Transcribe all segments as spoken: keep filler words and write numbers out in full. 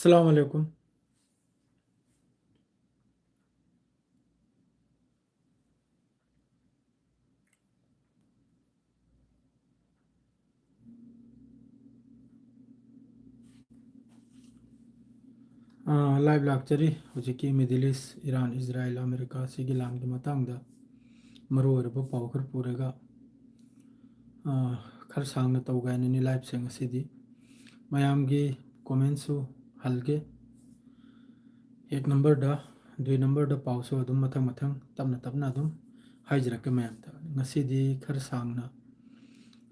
ꯑꯁꯂꯥꯃꯨ ꯑꯂꯥꯏꯀꯨꯝ꯫ ꯑꯥ, live ꯂꯥꯛꯆꯔꯤ꯫ ꯍꯧꯖꯤꯛꯀꯤ Middle East, Iran, ꯏꯖꯔꯥꯏꯜ, America ꯁꯤꯒꯤ ꯂꯥꯟꯒꯤ ꯃꯇꯥꯡꯗ ꯃꯔꯨ ꯑꯣꯏꯔꯕ ꯄꯥꯎ ꯈꯔ ꯄꯨꯔꯒ, ꯑꯥ, ꯈꯔ ꯁꯥꯡꯅ ꯇꯧꯒꯦ ꯍꯥꯏꯅꯅꯤ liveꯁꯦ ꯉꯁꯤꯗꯤ꯫ ꯃꯌꯥꯝꯒꯤ commentꯁꯨ ꯍꯜꯒꯦ꯫ ꯑꯦꯛ numberꯗ, ꯗꯨꯏ numberꯗ ꯄꯥꯎꯁꯨ ꯑꯗꯨꯝ ꯃꯊꯪ ꯃꯊꯪ ꯇꯞꯅ ꯇꯞꯅ ꯑꯗꯨꯝ ꯍꯥꯏꯖꯔꯛꯀꯦ ꯃꯌꯥꯝꯗ꯫ ꯉꯁꯤꯗꯤ ꯈꯔ ꯁꯥꯡꯅ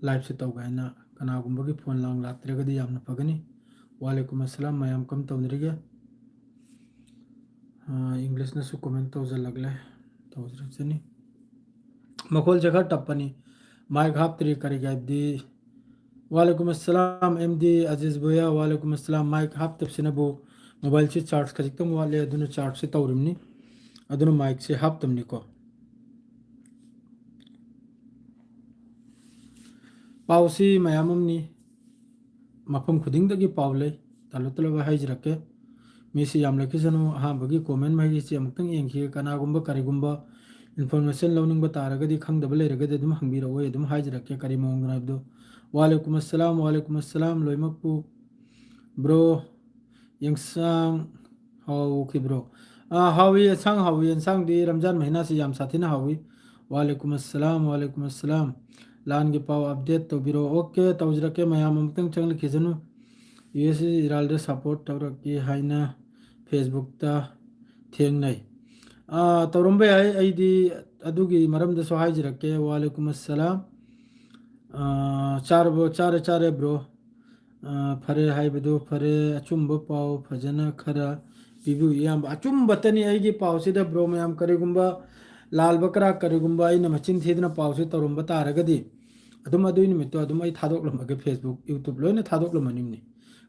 liveꯁꯦ ꯇꯧꯒꯦ ꯍꯥꯏꯅ, ꯀꯅꯥꯒꯨꯝꯕꯒꯤ phone ꯂꯥꯡ ꯂꯥꯛꯇ꯭ꯔꯒꯗꯤ ꯌꯥꯝꯅ ꯐꯒꯅꯤ꯫ ꯋꯥꯂꯦꯀꯨꯝ ꯑꯁꯂꯥꯝ ꯃꯌꯥꯝ, ꯀꯝ ꯇꯧꯅꯔꯤꯒꯦ? ꯑꯥ, Englishꯅꯁꯨ comment ꯇꯧꯁꯤꯜꯂꯛꯂꯦ꯫ ꯇꯧꯖꯔꯛꯆꯅꯤ꯫ ꯃꯈꯣꯜꯁꯦ ꯈꯔ ꯇꯞꯄꯅꯤ꯫ Mic ꯍꯥꯞꯇ꯭ꯔꯤ ꯀꯔꯤꯒꯤ ꯍꯥꯏꯕꯗꯤ, ꯋꯥꯂꯦꯀꯨꯝ ꯑꯁꯂꯥꯝ M D Aziz ꯚꯨꯌꯥ, ꯋꯥꯂꯦꯀꯨꯝ ꯑꯁꯂꯥꯝ꯫ Mic ꯍꯥꯞꯇꯕꯁꯤꯅꯕꯨ mobileꯁꯤ charge ꯈꯖꯤꯛꯇꯪ ꯋꯥꯠꯂꯦ, ꯑꯗꯨꯅ chargeꯁꯤ ꯇꯧꯔꯤꯕꯅꯤ, ꯑꯗꯨꯅ micꯁꯤ ꯍꯥꯞꯇꯕꯅꯤꯀꯣ꯫ ꯄꯥꯎꯁꯤ ꯃꯌꯥꯝ ꯑꯃꯅꯤ, ꯃꯐꯝ ꯈꯨꯗꯤꯡꯗꯒꯤ ꯄꯥꯎ ꯂꯩ꯫ ꯇꯥꯂꯨ ꯇꯥꯂꯨꯕ ꯍꯥꯏꯖꯔꯛꯀꯦ, ꯃꯤꯁꯤ ꯌꯥꯝ ꯂꯩꯈꯤꯁꯅꯨ꯫ ꯑꯍꯥꯟꯕꯒꯤ comment ꯃꯍꯩꯁꯤ ꯑꯃꯨꯛꯇꯪ ꯌꯦꯡꯈꯤꯒꯦ꯫ ꯀꯅꯥꯒꯨꯝꯕ ꯀꯔꯤꯒꯨꯝꯕ information ꯂꯧꯅꯤꯡꯕ ꯇꯥꯔꯒꯗꯤ, ꯈꯪꯗꯕ ꯂꯩꯔꯒꯗꯤ ꯑꯗꯨꯝ ꯍꯪꯕꯤꯔꯛꯑꯣ, ꯑꯗꯨꯝ ꯍꯥꯏꯖꯔꯛꯀꯦ ꯀꯔꯤ ꯃꯑꯣꯡꯗꯅꯣ ꯍꯥꯏꯕꯗꯨ꯫ ꯋꯥꯂꯦꯀꯨꯝ ꯑꯁꯂꯥꯝ, ꯋꯥꯂꯦꯀꯨꯝ ꯑꯁꯂꯥꯝ ꯂꯣꯏꯅꯃꯛꯄꯨ꯫ Bro ꯌꯦꯟꯁꯥꯡ ꯍꯥꯎꯈꯤꯕ꯭ꯔꯣ? ꯑꯥ, ꯍꯥꯎꯏ, ꯌꯦꯟꯁꯥꯡ ꯍꯥꯎꯏ꯫ ꯌꯦꯟꯁꯥꯡꯗꯤ ꯔꯝꯖꯥꯟ ꯃꯍꯤꯅꯥꯁꯤ ꯌꯥꯝ ꯁꯥꯊꯤꯅ ꯍꯥꯎꯏ꯫ ꯋꯥꯂꯦꯀꯨꯝ ꯑꯁꯂꯥꯝ, ꯋꯥꯂꯦꯀꯨꯝ ꯑꯁꯂꯥꯝ꯫ ꯂꯥꯟꯒꯤ ꯄꯥꯎ update ꯇꯧꯕꯤꯔꯛꯑꯣ꯫ Okay, ꯇꯧꯖꯔꯛꯀꯦ꯫ ꯃꯌꯥꯝ ꯑꯃꯨꯛꯇꯪ ꯆꯪꯂꯛꯈꯤꯁꯅꯨ꯫ ꯌꯨ ꯑꯦꯁ ꯏꯔꯥꯜꯗ support ꯇꯧꯔꯛꯀꯦ ꯍꯥꯏꯅ Facebookꯇ ꯊꯦꯡꯅꯩ꯫ ꯑꯥ, ꯇꯧꯔꯝꯕ ꯌꯥꯏ꯫ ꯑꯩꯗꯤ ꯑꯗꯨꯒꯤ ꯃꯔꯝꯗꯁꯨ ꯍꯥꯏꯖꯔꯛꯀꯦ꯫ ꯋꯥꯂꯦꯀꯨꯝ ꯑꯁꯂꯥꯝ꯫ ꯑꯥ, ꯆꯥꯔꯕꯣ? ꯆꯥꯔꯦ, ꯆꯥꯔꯦ, bro꯫ ꯑꯥ, ꯐꯔꯦ ꯍꯥꯏꯕꯗꯨ ꯐꯔꯦ꯫ ꯑꯆꯨꯝꯕ ꯄꯥꯎ ꯐꯖꯅ ꯈꯔ ꯄꯤꯕꯤꯌꯨ, ꯏꯌꯥꯝꯕ꯫ ꯑꯆꯨꯝꯕꯇꯅꯤ ꯑꯩꯒꯤ ꯄꯥꯎꯁꯤꯗ, bro ꯃꯌꯥꯝ꯫ ꯀꯔꯤꯒꯨꯝꯕ ꯂꯥꯜꯕ ꯀꯔꯥ, ꯀꯔꯤꯒꯨꯝꯕ ꯑꯩꯅ ꯃꯆꯤꯟ ꯊꯤꯗꯅ ꯄꯥꯎꯁꯤ ꯇꯧꯔꯝꯕ ꯇꯥꯔꯒꯗꯤ, ꯑꯗꯨꯝ ꯑꯗꯨꯒꯤ ꯅꯨꯃꯤꯠꯇꯣ ꯑꯗꯨꯝ ꯑꯩ ꯊꯥꯗꯣꯛꯂꯝꯃꯒꯦ, Facebook, YouTube ꯂꯣꯏꯅ ꯊꯥꯗꯣꯛꯂꯝꯃꯅꯤꯝꯅꯤ꯫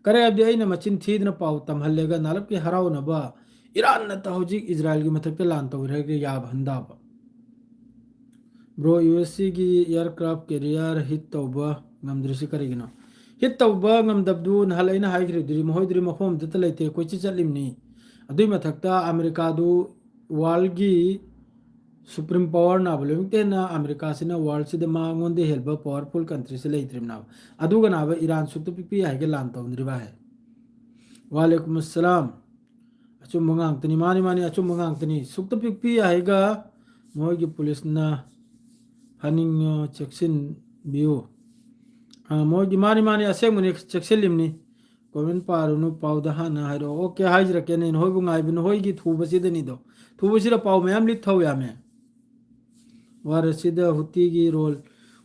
ꯀꯔꯤ ꯍꯥꯏꯕꯗꯤ, ꯑꯩꯅ ꯃꯆꯤꯟ ꯊꯤꯗꯅ ꯄꯥꯎ ꯇꯝꯍꯜꯂꯦꯒ ꯅꯥꯔꯞꯀꯤ ꯍꯔꯥꯎꯅꯕ ꯏꯔꯥꯟꯅ ꯇ-, ꯍꯧꯖꯤꯛ ꯏꯖꯔꯥꯏꯜꯒꯤ ꯃꯊꯛꯇ ꯂꯥꯟ ꯇꯧꯔꯦ ꯍꯥꯏꯔꯒ ꯌꯥꯕ ꯍꯟꯗꯥꯕ? Bro, ꯌꯨ ꯑꯦꯁ ꯁꯤꯒꯤ aircraft carrier hit ꯇꯧꯕ ꯉꯝꯗ꯭ꯔꯤꯁꯤ ꯀꯔꯤꯒꯤꯅꯣ? ꯍꯤꯠ ꯇꯧꯕ ꯉꯝꯗꯕꯗꯨ ꯅꯍꯥꯟ ꯑꯩꯅ ꯍꯥꯏꯈ꯭ꯔꯤꯗꯨꯗꯤ, ꯃꯈꯣꯏꯗꯨꯗꯤ ꯃꯐꯝ ꯑꯃꯗꯇ ꯂꯩꯇꯦ, ꯀꯣꯏꯆꯠ ꯆꯠꯂꯤꯕꯅꯤ꯫ ꯑꯗꯨꯏ ꯃꯊꯛꯇ ꯑꯃꯦꯔꯤꯀꯥꯗꯨ ꯋꯥꯔꯜꯒꯤ ꯁꯨꯄ꯭ꯔꯤꯝ ꯄꯋꯥꯔ ꯅꯥꯕ ꯂꯣꯏꯅꯃꯛꯇ ꯍꯦꯟꯅ ꯑꯃꯦꯔꯤꯀꯥꯁꯤꯅ ꯋꯥꯔꯜꯁꯤꯗ ꯃꯉꯣꯟꯗ ꯍꯦꯟꯕ ꯄꯋꯥꯔꯐꯨꯜ ꯀꯟꯇ꯭ꯔꯤꯁꯤ ꯂꯩꯇ꯭ꯔꯤꯕꯅꯦꯕ꯫ ꯑꯗꯨꯒ ꯅꯥꯕ ꯏꯔꯥꯟ ꯁꯨꯛꯇ ꯄꯤꯛꯄꯤ ꯍꯥꯏꯒ ꯂꯥꯟ ꯇꯧꯅꯔꯤꯕ ꯍꯥꯏ꯫ ꯋꯥꯂꯦꯀꯨꯝ ꯑꯁꯂꯥꯝ꯫ ꯑꯆꯨꯝꯕ ꯉꯥꯛꯇꯅꯤ꯫ ꯃꯥꯅꯤ, ꯃꯥꯅꯤ, ꯑꯆꯨꯝꯕ ꯉꯥꯛꯇꯅꯤ꯫ ꯁꯨꯛꯇ ꯄꯤꯛꯄꯤ ꯍꯥꯏꯒ ꯃꯣꯏꯒꯤ ꯄꯨꯂꯤꯁꯅ ꯐꯥꯅꯤꯡꯉꯣ, ꯆꯦꯛꯁꯤꯟꯕꯤꯌꯨ꯫ ꯑ, ꯃꯣꯏꯒꯤ, ꯃꯥꯅꯤ, ꯃꯥꯅꯤ, ꯑꯁꯦꯡꯕꯅꯤ, ꯆꯦꯛꯁꯤꯜꯂꯤꯕꯅꯤ꯫ ꯀꯣꯃꯦꯟ ꯄꯥꯔꯨꯅꯨ, ꯄꯥꯎꯗ ꯍꯥꯟꯅ ꯍꯥꯏꯔꯛꯑꯣ꯫ ꯑꯣꯀꯦ, ꯍꯥꯏꯖꯔꯛꯀꯦꯅꯦ, ꯅꯈꯣꯏꯕꯨ ꯉꯥꯏꯕ, ꯅꯈꯣꯏꯒꯤ ꯊꯨꯕꯁꯤꯗꯅꯤꯗꯣ꯫ ꯊꯨꯕꯁꯤꯗ ꯄꯥꯎ ꯃꯌꯥꯝ ꯂꯤꯛ ꯊꯧ ꯌꯥꯝꯃꯦ꯫ ꯋꯥꯔ ꯑꯁꯤꯗ ꯍꯨꯇꯤꯒꯤ ꯔꯣꯜ,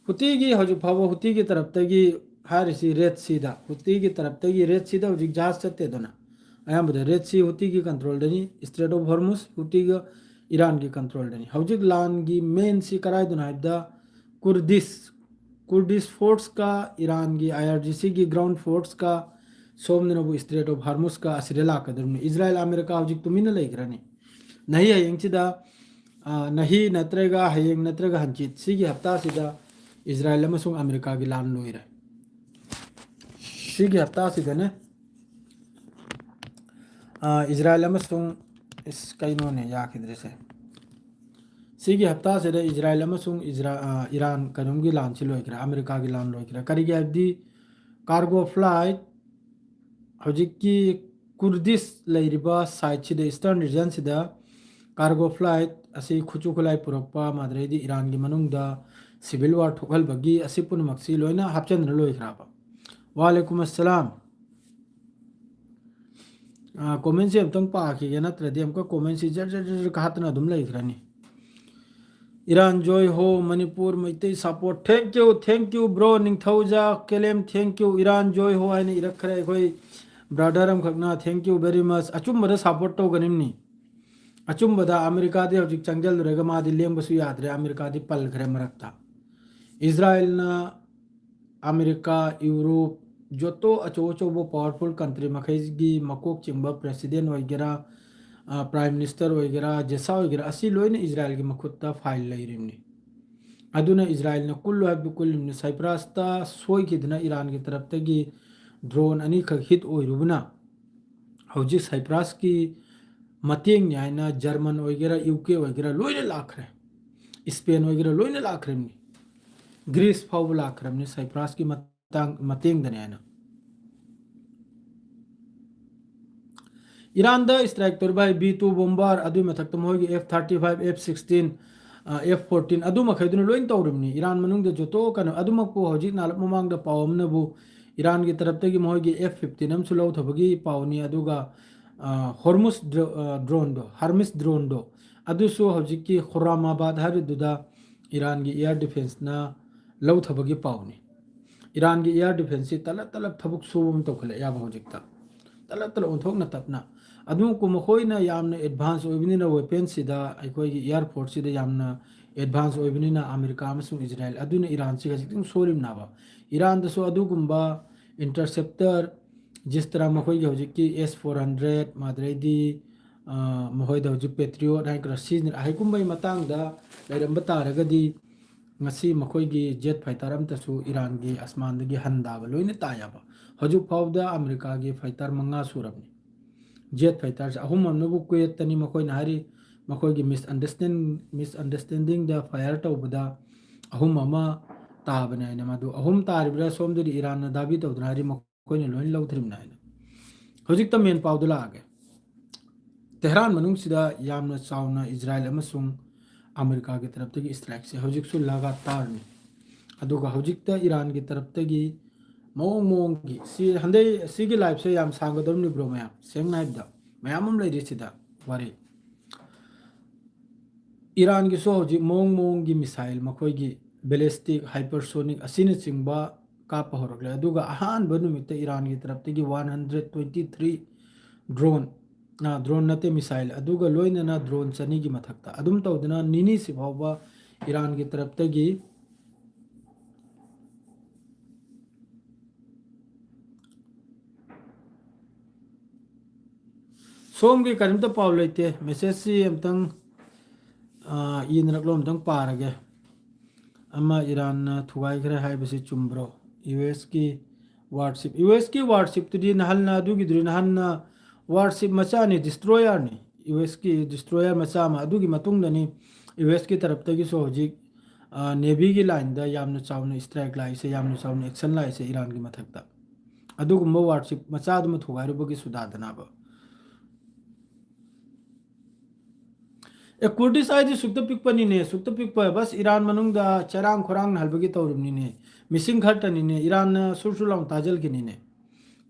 ꯍꯨꯇꯤꯒꯤ ꯍꯧꯖꯤꯛ ꯐꯥꯎꯕ ꯍꯨꯇꯤꯒꯤ ꯇꯔꯞꯇꯒꯤ ꯍꯥꯏꯔꯤꯁꯤ ꯔꯦꯗ ꯁꯤꯗ, ꯍꯨꯇꯤꯒꯤ ꯇꯔꯞꯇꯒꯤ ꯔꯦꯗ ꯁꯤꯗ ꯍꯧꯖꯤꯛ ꯖꯍꯥꯖ ꯆꯠꯇꯦꯗꯅ꯫ ꯑꯌꯥꯝꯕꯗ ꯔꯦꯗ ꯁꯤ ꯍꯨꯇꯤꯒꯤ ꯀꯟꯇ꯭ꯔꯣꯜꯗꯅꯤ, ꯏꯁꯇ꯭ꯔꯦꯠ ꯑꯣꯐ ꯍꯣꯔꯃꯨꯁ ꯍꯨꯇꯤꯒ ꯏꯔꯥꯟꯒꯤ ꯀꯟꯇ꯭ꯔꯣꯜꯗꯅꯤ꯫ ꯍꯧꯖꯤꯛ ꯂꯥꯟꯒꯤ ꯃꯦꯟꯁꯤ ꯀꯔꯥꯏꯗꯅꯣ ꯍꯥꯏꯕꯗ ꯀꯨꯔꯗꯤꯁ, ꯀꯨꯔꯗꯤꯁ ꯐꯣꯔꯁꯀ ꯏꯔꯥꯟꯒꯤ ꯑꯥꯏ ꯑꯥꯔ ꯖꯤ ꯁꯤꯒꯤ ꯒ꯭ꯔꯥꯎꯟ ꯐꯣꯔꯁꯀ ꯁꯣꯝꯗꯅꯕꯨ ꯏꯁꯇ꯭ꯔꯦꯠ ꯑꯣꯐ ꯍꯥꯔꯃꯨꯁꯀ ꯑꯁꯤꯗ ꯂꯥꯛꯀꯗꯧꯔꯤꯕꯅꯤ꯫ ꯏꯖꯔꯥꯏꯜ ꯑꯃꯦꯔꯤꯀꯥ ꯍꯧꯖꯤꯛ ꯇꯨꯃꯤꯟꯅ ꯂꯩꯈ꯭ꯔꯅꯤ꯫ ꯅꯍꯤ ꯍꯌꯦꯡꯁꯤꯗ, ꯑ, ꯅꯍꯤ ꯅꯠꯇ꯭ꯔꯒ ꯍꯌꯦꯡ ꯅꯠꯇ꯭ꯔꯒ ꯍꯪꯆꯤꯠ, ꯁꯤꯒꯤ ꯍꯞꯇꯥꯁꯤꯗ ꯏꯖꯔꯥꯏꯜ ꯑꯃꯁꯨꯡ ꯑꯃꯦꯔꯤꯀꯥꯒꯤ ꯂꯥꯟ ꯂꯣꯏꯔꯦ꯫ ꯁꯤꯒꯤ ꯍꯞꯇꯥꯁꯤꯗꯅꯦ, ꯑ, ꯏꯖꯔꯥꯏꯜ ꯑꯃꯁꯨꯡ, ꯏꯁ, ꯀꯩꯅꯣꯅꯦ ꯌꯥꯈꯤꯗ꯭ꯔꯤꯁꯦ꯫ ꯁꯤꯒꯤ ꯍꯞꯇꯥꯁꯤꯗ ꯏꯖꯔꯥꯏꯜ ꯑꯃꯁꯨꯡ ꯏꯖꯔꯥ-, ꯑ, ꯏꯔꯥꯟ ꯀꯩꯅꯣꯝꯒꯤ ꯂꯥꯟꯁꯤ ꯂꯣꯏꯈ꯭ꯔꯦ, ꯑꯃꯦꯔꯤꯀꯥꯒꯤ ꯂꯥꯟ ꯂꯣꯏꯈ꯭ꯔꯦ꯫ ꯀꯔꯤꯒꯤ ꯍꯥꯏꯕꯗꯤ ꯀꯥꯔꯒꯣ ꯐ꯭ꯂꯥꯏꯠ ꯍꯧꯖꯤꯛꯀꯤ ꯀꯨꯔꯗꯤꯁ ꯂꯩꯔꯤꯕ ꯁꯥꯏꯠꯁꯤꯗ, ꯏꯁꯇꯔꯟ ꯔꯤꯖꯟꯁꯤꯗ ꯀꯥꯔꯒꯣ ꯐ꯭ꯂꯥꯏꯠ ꯑꯁꯤ ꯈꯨꯠꯁꯨ ꯈꯨꯠꯂꯥꯏ ꯄꯨꯔꯛꯄ, ꯃꯗꯨꯗꯩꯗꯤ ꯏꯔꯥꯟꯒꯤ ꯃꯅꯨꯡꯗ ꯁꯤꯚꯤꯜ ꯋꯥꯔ ꯊꯣꯛꯍꯟꯕꯒꯤ ꯑꯁꯤ ꯄꯨꯝꯅꯃꯛꯁꯤ ꯂꯣꯏꯅ ꯍꯥꯞꯆꯤꯟꯗꯨꯅ ꯂꯣꯏꯈ꯭ꯔꯕ꯫ ꯋꯥꯂꯦꯀꯨꯝ ꯑꯁꯂꯥꯝ꯫ ꯑ, ꯀꯣꯃꯦꯟꯁꯦ ꯑꯝꯇꯪ ꯄꯥꯈꯤꯒꯦ, ꯅꯠꯇ꯭ꯔꯗꯤ ꯑꯃꯨꯛꯀ ꯀꯣꯃꯦꯟꯁꯤ ꯖꯔ ꯖꯔ ꯖꯔ ꯖꯔ ꯀꯥꯈꯠꯇꯅ ꯑꯗꯨꯝ ꯂꯩꯈ꯭ꯔꯅꯤ꯫ ꯏꯔꯥꯟ ꯖꯣꯏ ꯍꯣ, Manipur Meitei support. Thank you, thank you, bro, ꯅꯤꯡꯊꯧꯖꯥ ꯀꯦꯂꯦꯝ, thank you, ꯏꯔꯥꯟ ꯖꯣꯏ ꯍꯣ ꯍꯥꯏꯅ ꯏꯔꯛꯈ꯭ꯔꯦ ꯑꯩꯈꯣꯏ ꯕ꯭ꯔꯥꯗꯔ ꯑꯃꯈꯛꯅ꯫ Thank you very much꯫ ꯑꯆꯨꯝꯕꯗ ꯁꯄꯣꯔꯠ ꯇꯧꯒꯅꯤꯝꯅꯤ꯫ ꯑꯆꯨꯝꯕꯗ ꯑꯃꯦꯔꯤꯀꯥꯗꯤ ꯍꯧꯖꯤꯛ ꯆꯪꯁꯤꯜꯂꯨꯔꯒ ꯃꯥꯗꯤ ꯂꯦꯡꯕꯁꯨ ꯌꯥꯗ꯭ꯔꯦ, ꯑꯃꯦꯔꯤꯀꯥꯗꯤ ꯄꯜꯈ꯭ꯔꯦ ꯃꯔꯛꯇ꯫ ꯏꯖꯔꯥꯏꯜꯅ ꯑꯃꯦꯔꯤꯀꯥ, ꯌꯨꯔꯣꯞ, ꯖꯣꯇꯣ ꯑꯆꯧ ꯑꯆꯧꯕ ꯄꯋꯥꯔꯐꯨꯜ ꯀꯟꯇ꯭ꯔꯤ ꯃꯈꯩꯒꯤ ꯃꯀꯣꯛ ꯆꯤꯡꯕ ꯄ꯭ꯔꯦꯁꯤꯗꯦꯟ ꯑꯣꯏꯒꯦꯔꯥ, ꯑ, ꯄ꯭ꯔꯥꯏꯝ ꯃꯤꯅꯤꯁꯇꯔ ꯑꯣꯏꯒꯦꯔꯥ, ꯖꯦꯁꯥ ꯑꯣꯏꯒꯦꯔꯥ, ꯑꯁꯤ ꯂꯣꯏꯅ ꯏꯖꯔꯥꯏꯜꯒꯤ ꯃꯈꯨꯠꯇ ꯐꯥꯏꯜ ꯂꯩꯔꯤꯕꯅꯤ꯫ ꯑꯗꯨꯅ ꯏꯖꯔꯥꯏꯜꯅ ꯀꯨꯜꯂꯨ ꯍꯥꯏꯕꯗꯨ ꯀꯨꯜꯂꯤꯕꯅꯤ꯫ ꯁꯥꯏꯄ꯭ꯔꯥꯁꯇ ꯁꯣꯏꯈꯤꯗꯅ ꯏꯔꯥꯟꯒꯤ ꯇꯔꯞꯇꯒꯤ ꯗ꯭ꯔꯣꯟ ꯑꯅꯤꯈꯛ ꯍꯤꯠ ꯑꯣꯏꯔꯨꯕꯅ ꯍꯧꯖꯤꯛ ꯁꯥꯏꯄ꯭ꯔꯥꯁꯀꯤ ꯃꯇꯦꯡꯅꯤ ꯍꯥꯏꯅ ꯖꯔꯃꯟ ꯑꯣꯏꯒꯦꯔꯥ, ꯌꯨ ꯀꯦ ꯑꯣꯏꯒꯦꯔꯥ, ꯂꯣꯏꯅ ꯂꯥꯛꯈ꯭ꯔꯦ꯫ ꯏꯁꯄꯦꯟ ꯑꯣꯏꯒꯦꯔꯥ, ꯂꯣꯏꯅ ꯂꯥꯛꯈ꯭ꯔꯕꯅꯤ꯫ ꯒ꯭ꯔꯤꯁ ꯐꯥꯎꯕ ꯂꯥꯛꯈ꯭ꯔꯕꯅꯤ ꯁꯥꯏꯄ꯭ꯔꯥꯁꯀꯤ ꯃꯇꯥꯡ, ꯃꯇꯦꯡꯗꯅꯤ ꯍꯥꯏꯅ꯫ ꯏꯔꯥꯟꯗ ꯏꯁꯇ꯭ꯔꯥꯏꯛ ꯇꯧꯔꯤꯕ ꯕꯤ ꯇꯨ ꯕꯣꯝꯕꯥꯔ, ꯑꯗꯨꯒꯤ ꯃꯊꯛꯇ ꯃꯈꯣꯏꯒꯤ F thirty five, F sixteen, F fourteen, ꯑꯗꯨ ꯃꯈꯩꯗꯨꯅ ꯂꯣꯏꯅ ꯇꯧꯔꯤꯕꯅꯤ꯫ ꯏꯔꯥꯟ ꯃꯅꯨꯡꯗ ꯖꯣꯇꯣ ꯀꯩꯅꯣ, ꯑꯗꯨꯃꯛꯄꯨ ꯍꯧꯖꯤꯛ ꯅꯥꯜꯂꯞ ꯃꯃꯥꯡꯗ ꯄꯥꯎ ꯑꯃꯅꯕꯨ ꯏꯔꯥꯟꯒꯤ ꯇꯔꯞꯇꯒꯤ ꯃꯈꯣꯏꯒꯤ ꯑꯦꯐ ꯐꯤꯐꯇꯤꯟ ꯑꯃꯁꯨ ꯂꯧꯊꯕꯒꯤ ꯄꯥꯎꯅꯤ꯫ ꯑꯗꯨꯒ, ꯑ, ꯍꯣꯔꯃꯨꯁ ꯗ꯭ꯔꯣ-, ꯑ, ꯗ꯭ꯔꯣꯟꯗꯣ, ꯍꯔꯃꯤꯁ ꯗ꯭ꯔꯣꯟꯗꯣ, ꯑꯗꯨꯁꯨ ꯍꯧꯖꯤꯛꯀꯤ ꯈꯨꯔꯥꯃꯥꯕꯥꯗ ꯍꯥꯏꯔꯤꯗꯨꯗ ꯏꯔꯥꯟꯒꯤ ꯏꯌꯥꯔ ꯗꯤꯐꯦꯟꯁꯅ ꯂꯧꯊꯕꯒꯤ ꯄꯥꯎꯅꯤ꯫ ꯏꯔꯥꯟꯒꯤ ꯏꯌꯥꯔ ꯗꯤꯐꯦꯟꯁꯁꯤ ꯇꯂꯞ ꯇꯂꯞ ꯊꯕꯛ ꯁꯨꯕ ꯑꯃ ꯇꯧꯈꯠꯂꯛꯑꯦꯕ ꯍꯧꯖꯤꯛꯇ꯫ ꯇꯂꯞ ꯇꯂꯞ ꯑꯣꯟꯊꯣꯛꯅ ꯇꯞꯅ꯫ ꯑꯗꯨꯃꯛꯄꯨ ꯃꯈꯣꯏꯅ ꯌꯥꯝꯅ ꯑꯦꯗꯚꯥꯟꯁ ꯑꯣꯏꯕꯅꯤꯅ, ꯋꯦꯄꯟꯁꯤꯗ, ꯑꯩꯈꯣꯏꯒꯤ ꯏꯌꯥꯔ ꯐꯣꯔꯁꯁꯤꯗ ꯌꯥꯝꯅ ꯑꯦꯗꯚꯥꯟꯁ ꯑꯣꯏꯕꯅꯤꯅ, ꯑꯃꯦꯔꯤꯀꯥ ꯑꯃꯁꯨꯡ ꯏꯖꯔꯥꯏꯜ ꯑꯗꯨꯅ ꯏꯔꯥꯟꯁꯤ ꯈꯖꯤꯛꯇꯪ ꯁꯣꯜꯂꯤꯕꯅꯦꯕ꯫ ꯏꯔꯥꯟꯗꯁꯨ ꯑꯗꯨꯒꯨꯝꯕ ꯏꯟꯇꯔꯁꯦꯞꯇꯔ, ꯖꯤꯁ ꯇꯔꯥ ꯃꯈꯣꯏꯒꯤ ꯍꯧꯖꯤꯛꯀꯤ ꯑꯦꯁ ꯐꯣꯔ ꯍꯟꯗ꯭ꯔꯦꯠ, ꯑꯗꯩꯗꯤ, ꯑ, ꯃꯈꯣꯏꯗ ꯍꯧꯖꯤꯛ ꯄꯦꯇ꯭ꯔꯤꯌꯣꯠ ꯍꯥꯏꯒꯗ꯭ꯔꯥ ꯁꯤꯖꯤꯟꯅ-, ꯍꯥꯏꯒꯨꯝꯕꯒꯤ ꯃꯇꯥꯡꯗ ꯂꯩꯔꯝꯕ ꯇꯥꯔꯒꯗꯤ, ꯉꯁꯤ ꯃꯈꯣꯏꯒꯤ ꯖꯦꯠ ꯐꯥꯏꯇꯔ ꯑꯝꯇꯁꯨ ꯏꯔꯥꯟꯒꯤ ꯑꯁꯃꯥꯟꯗꯒꯤ ꯍꯟꯗꯥꯕ ꯂꯣꯏꯅ ꯇꯥꯏꯌꯦꯕ꯫ ꯍꯧꯖꯤꯛ ꯐꯥꯎꯕꯗ ꯑꯃꯦꯔꯤꯀꯥꯒꯤ ꯐꯥꯏꯇꯔ ꯃꯉꯥ ꯁꯨꯔꯕꯅꯤ꯫ ꯖꯦꯠ ꯐꯥꯏꯇꯔꯁꯦ ꯑꯍꯨꯝ ꯑꯃꯅꯕꯨ ꯀꯨꯋꯦꯠꯇꯅꯤ ꯃꯈꯣꯏꯅ ꯍꯥꯏꯔꯤ, ꯃꯈꯣꯏꯒꯤ ꯃꯤꯁꯑꯟꯗꯔꯁꯇꯦꯟ-, ꯃꯤꯁꯑꯟꯗꯔꯁꯇꯦꯟꯗꯤꯡꯗ ꯐꯥꯏꯌꯔ ꯇꯧꯕꯗ ꯑꯍꯨꯝ ꯑꯃ ꯇꯥꯕꯅꯦ ꯍꯥꯏꯅ꯫ ꯃꯗꯨ ꯑꯍꯨꯝ ꯇꯥꯔꯤꯕ꯭ꯔꯥ ꯁꯣꯝꯗꯗꯤ ꯏꯔꯥꯟꯅ ꯗꯥꯕꯤ ꯇꯧꯗꯅ ꯍꯥꯏꯔꯤ, ꯃꯈꯣꯏꯅ ꯂꯣꯏꯅ ꯂꯧꯊꯔꯤꯕꯅꯦ ꯍꯥꯏꯅ꯫ ꯍꯧꯖꯤꯛꯇ ꯃꯦꯟ ꯄꯥꯎꯗ ꯂꯥꯛꯑꯒꯦ꯫ ꯇꯦꯍꯔꯥꯟ ꯃꯅꯨꯡꯁꯤꯗ ꯌꯥꯝꯅ ꯆꯥꯎꯅ ꯏꯖꯔꯥꯏꯜ ꯑꯃꯁꯨꯡ ꯑꯃꯦꯔꯤꯀꯥꯒꯤ ꯇꯔꯞꯇꯒꯤ ꯏꯁꯇ꯭ꯔꯥꯏꯛꯁꯦ ꯍꯧꯖꯤꯛꯁꯨ ꯂꯒꯥꯇꯥꯔꯅꯤ꯫ ꯑꯗꯨꯒ ꯍꯧꯖꯤꯛꯇ ꯏꯔꯥꯟꯒꯤ ꯇꯔꯞꯇꯒꯤ ꯃꯑꯣꯡ ꯃꯑꯣꯡꯒꯤ, ꯁꯤ ꯍꯟꯗꯛ ꯁꯤꯒꯤ ꯂꯥꯏꯐꯁꯦ ꯌꯥꯝ ꯁꯥꯡꯒꯗꯧꯔꯤꯕꯅꯤ ꯕ꯭ꯔꯣ ꯃꯌꯥꯝ, ꯁꯦꯡꯅ ꯍꯥꯏꯕꯗ ꯃꯌꯥꯝ ꯑꯃ ꯂꯩꯔꯤ ꯁꯤꯗ ꯋꯥꯔꯤ꯫ ꯏꯔꯥꯟꯒꯤꯁꯨ ꯍꯧꯖꯤꯛ ꯃꯑꯣꯡ ꯃꯑꯣꯡꯒꯤ ꯃꯤꯁꯥꯏꯜ ꯃꯈꯣꯏꯒꯤ ꯕꯦꯂꯤꯁꯇꯤꯛ, ꯍꯥꯏꯄꯔꯁꯣꯅꯤꯛ ꯑꯁꯤꯅꯆꯤꯡꯕ ꯀꯥꯞꯄ ꯍꯧꯔꯛꯂꯦ꯫ ꯑꯗꯨꯒ ꯑꯍꯥꯟꯕ ꯅꯨꯃꯤꯠꯇ ꯏꯔꯥꯟꯒꯤ ꯇꯔꯞꯇꯒꯤ one hundred twenty three drone, uh, drone ꯅꯠꯇꯦ, ꯃꯤꯁꯥꯏꯜ, ꯑꯗꯨꯒ ꯂꯣꯏꯅꯅ ꯗ꯭ꯔꯣꯟ ꯆꯅꯤꯒꯤ ꯃꯊꯛꯇ꯫ ꯑꯗꯨꯝ ꯇꯧꯗꯅ ꯅꯤꯅꯤꯁꯤ ꯐꯥꯎꯕ ꯏꯔꯥꯟꯒꯤ ꯇꯔꯞꯇꯒꯤ ꯁꯣꯝꯒꯤ ꯀꯔꯤꯝꯇ ꯄꯥꯎ ꯂꯩꯇꯦ꯫ ꯃꯦꯁꯦꯖꯁꯤ ꯑꯝꯇꯪ, ꯑ, ꯌꯦꯡꯅꯔꯛꯂꯣ, ꯑꯝꯇꯪ ꯄꯥꯔꯒꯦ꯫ ꯑꯃ ꯏꯔꯥꯟꯅ ꯊꯨꯒꯥꯏꯈ꯭ꯔꯦ ꯍꯥꯏꯕꯁꯤ ꯆꯨꯝꯕ꯭ꯔꯣ? ꯌꯨ ꯑꯦꯁꯀꯤ ꯋꯥꯔꯁꯤꯞ, ꯌꯨ ꯑꯦꯁꯀꯤ ꯋꯥꯔꯁꯤꯞꯇꯨꯗꯤ ꯅꯍꯥꯟꯅ ꯑꯗꯨꯒꯤꯗꯨꯗꯤ ꯅꯍꯥꯟꯅ ꯋꯥꯔꯁꯤꯞ ꯃꯆꯥꯅꯤ, ꯗꯤꯁꯇ꯭ꯔꯣꯌꯔꯅꯤ꯫ ꯌꯨ ꯑꯦꯁꯀꯤ ꯗꯤꯁꯇ꯭ꯔꯣꯌꯔ ꯃꯆꯥ ꯑꯃ, ꯑꯗꯨꯒꯤ ꯃꯇꯨꯡꯗꯅꯤ ꯌꯨ ꯑꯦꯁꯀꯤ ꯇꯔꯞꯇꯒꯤꯁꯨ ꯍꯧꯖꯤꯛ ꯅꯦꯚꯤꯒꯤ ꯂꯥꯏꯟꯗ ꯌꯥꯝꯅ ꯆꯥꯎꯅ ꯏꯁꯇ꯭ꯔꯥꯏꯛ ꯂꯥꯛꯏꯁꯦ, ꯌꯥꯝꯅ ꯆꯥꯎꯅ ꯑꯦꯛꯁꯟ ꯂꯥꯛꯏꯁꯦ ꯏꯔꯥꯟꯒꯤ ꯃꯊꯛꯇ꯫ ꯑꯗꯨꯒꯨꯝꯕ ꯋꯥꯔꯁꯤꯞ ꯃꯆꯥꯗꯨꯃ ꯊꯨꯒꯥꯏꯔꯨꯕꯒꯤ ꯁꯨꯗꯥꯗꯅꯕ꯫ ꯑꯦ, ꯀꯨꯔꯗꯤꯁ ꯍꯥꯏꯗꯤ ꯁꯨꯛꯇ ꯄꯤꯛꯄꯅꯤꯅꯦ, ꯁꯨꯛꯇ ꯄꯤꯛꯄ, ꯕꯁ ꯏꯔꯥꯟ ꯃꯅꯨꯡꯗ ꯆꯔꯥꯡ ꯈꯣꯏꯔꯥꯡꯅ ꯍꯜꯕꯒꯤ ꯇꯧꯔꯤꯕꯅꯤꯅꯦ, ꯃꯤꯁꯤꯡ ꯈꯔꯇꯅꯤꯅꯦ, ꯏꯔꯥꯟꯅ ꯁꯨꯔ ꯁꯨꯔ ꯂꯥꯎꯅ ꯇꯥꯖꯜꯈꯤꯅꯤꯅꯦ꯫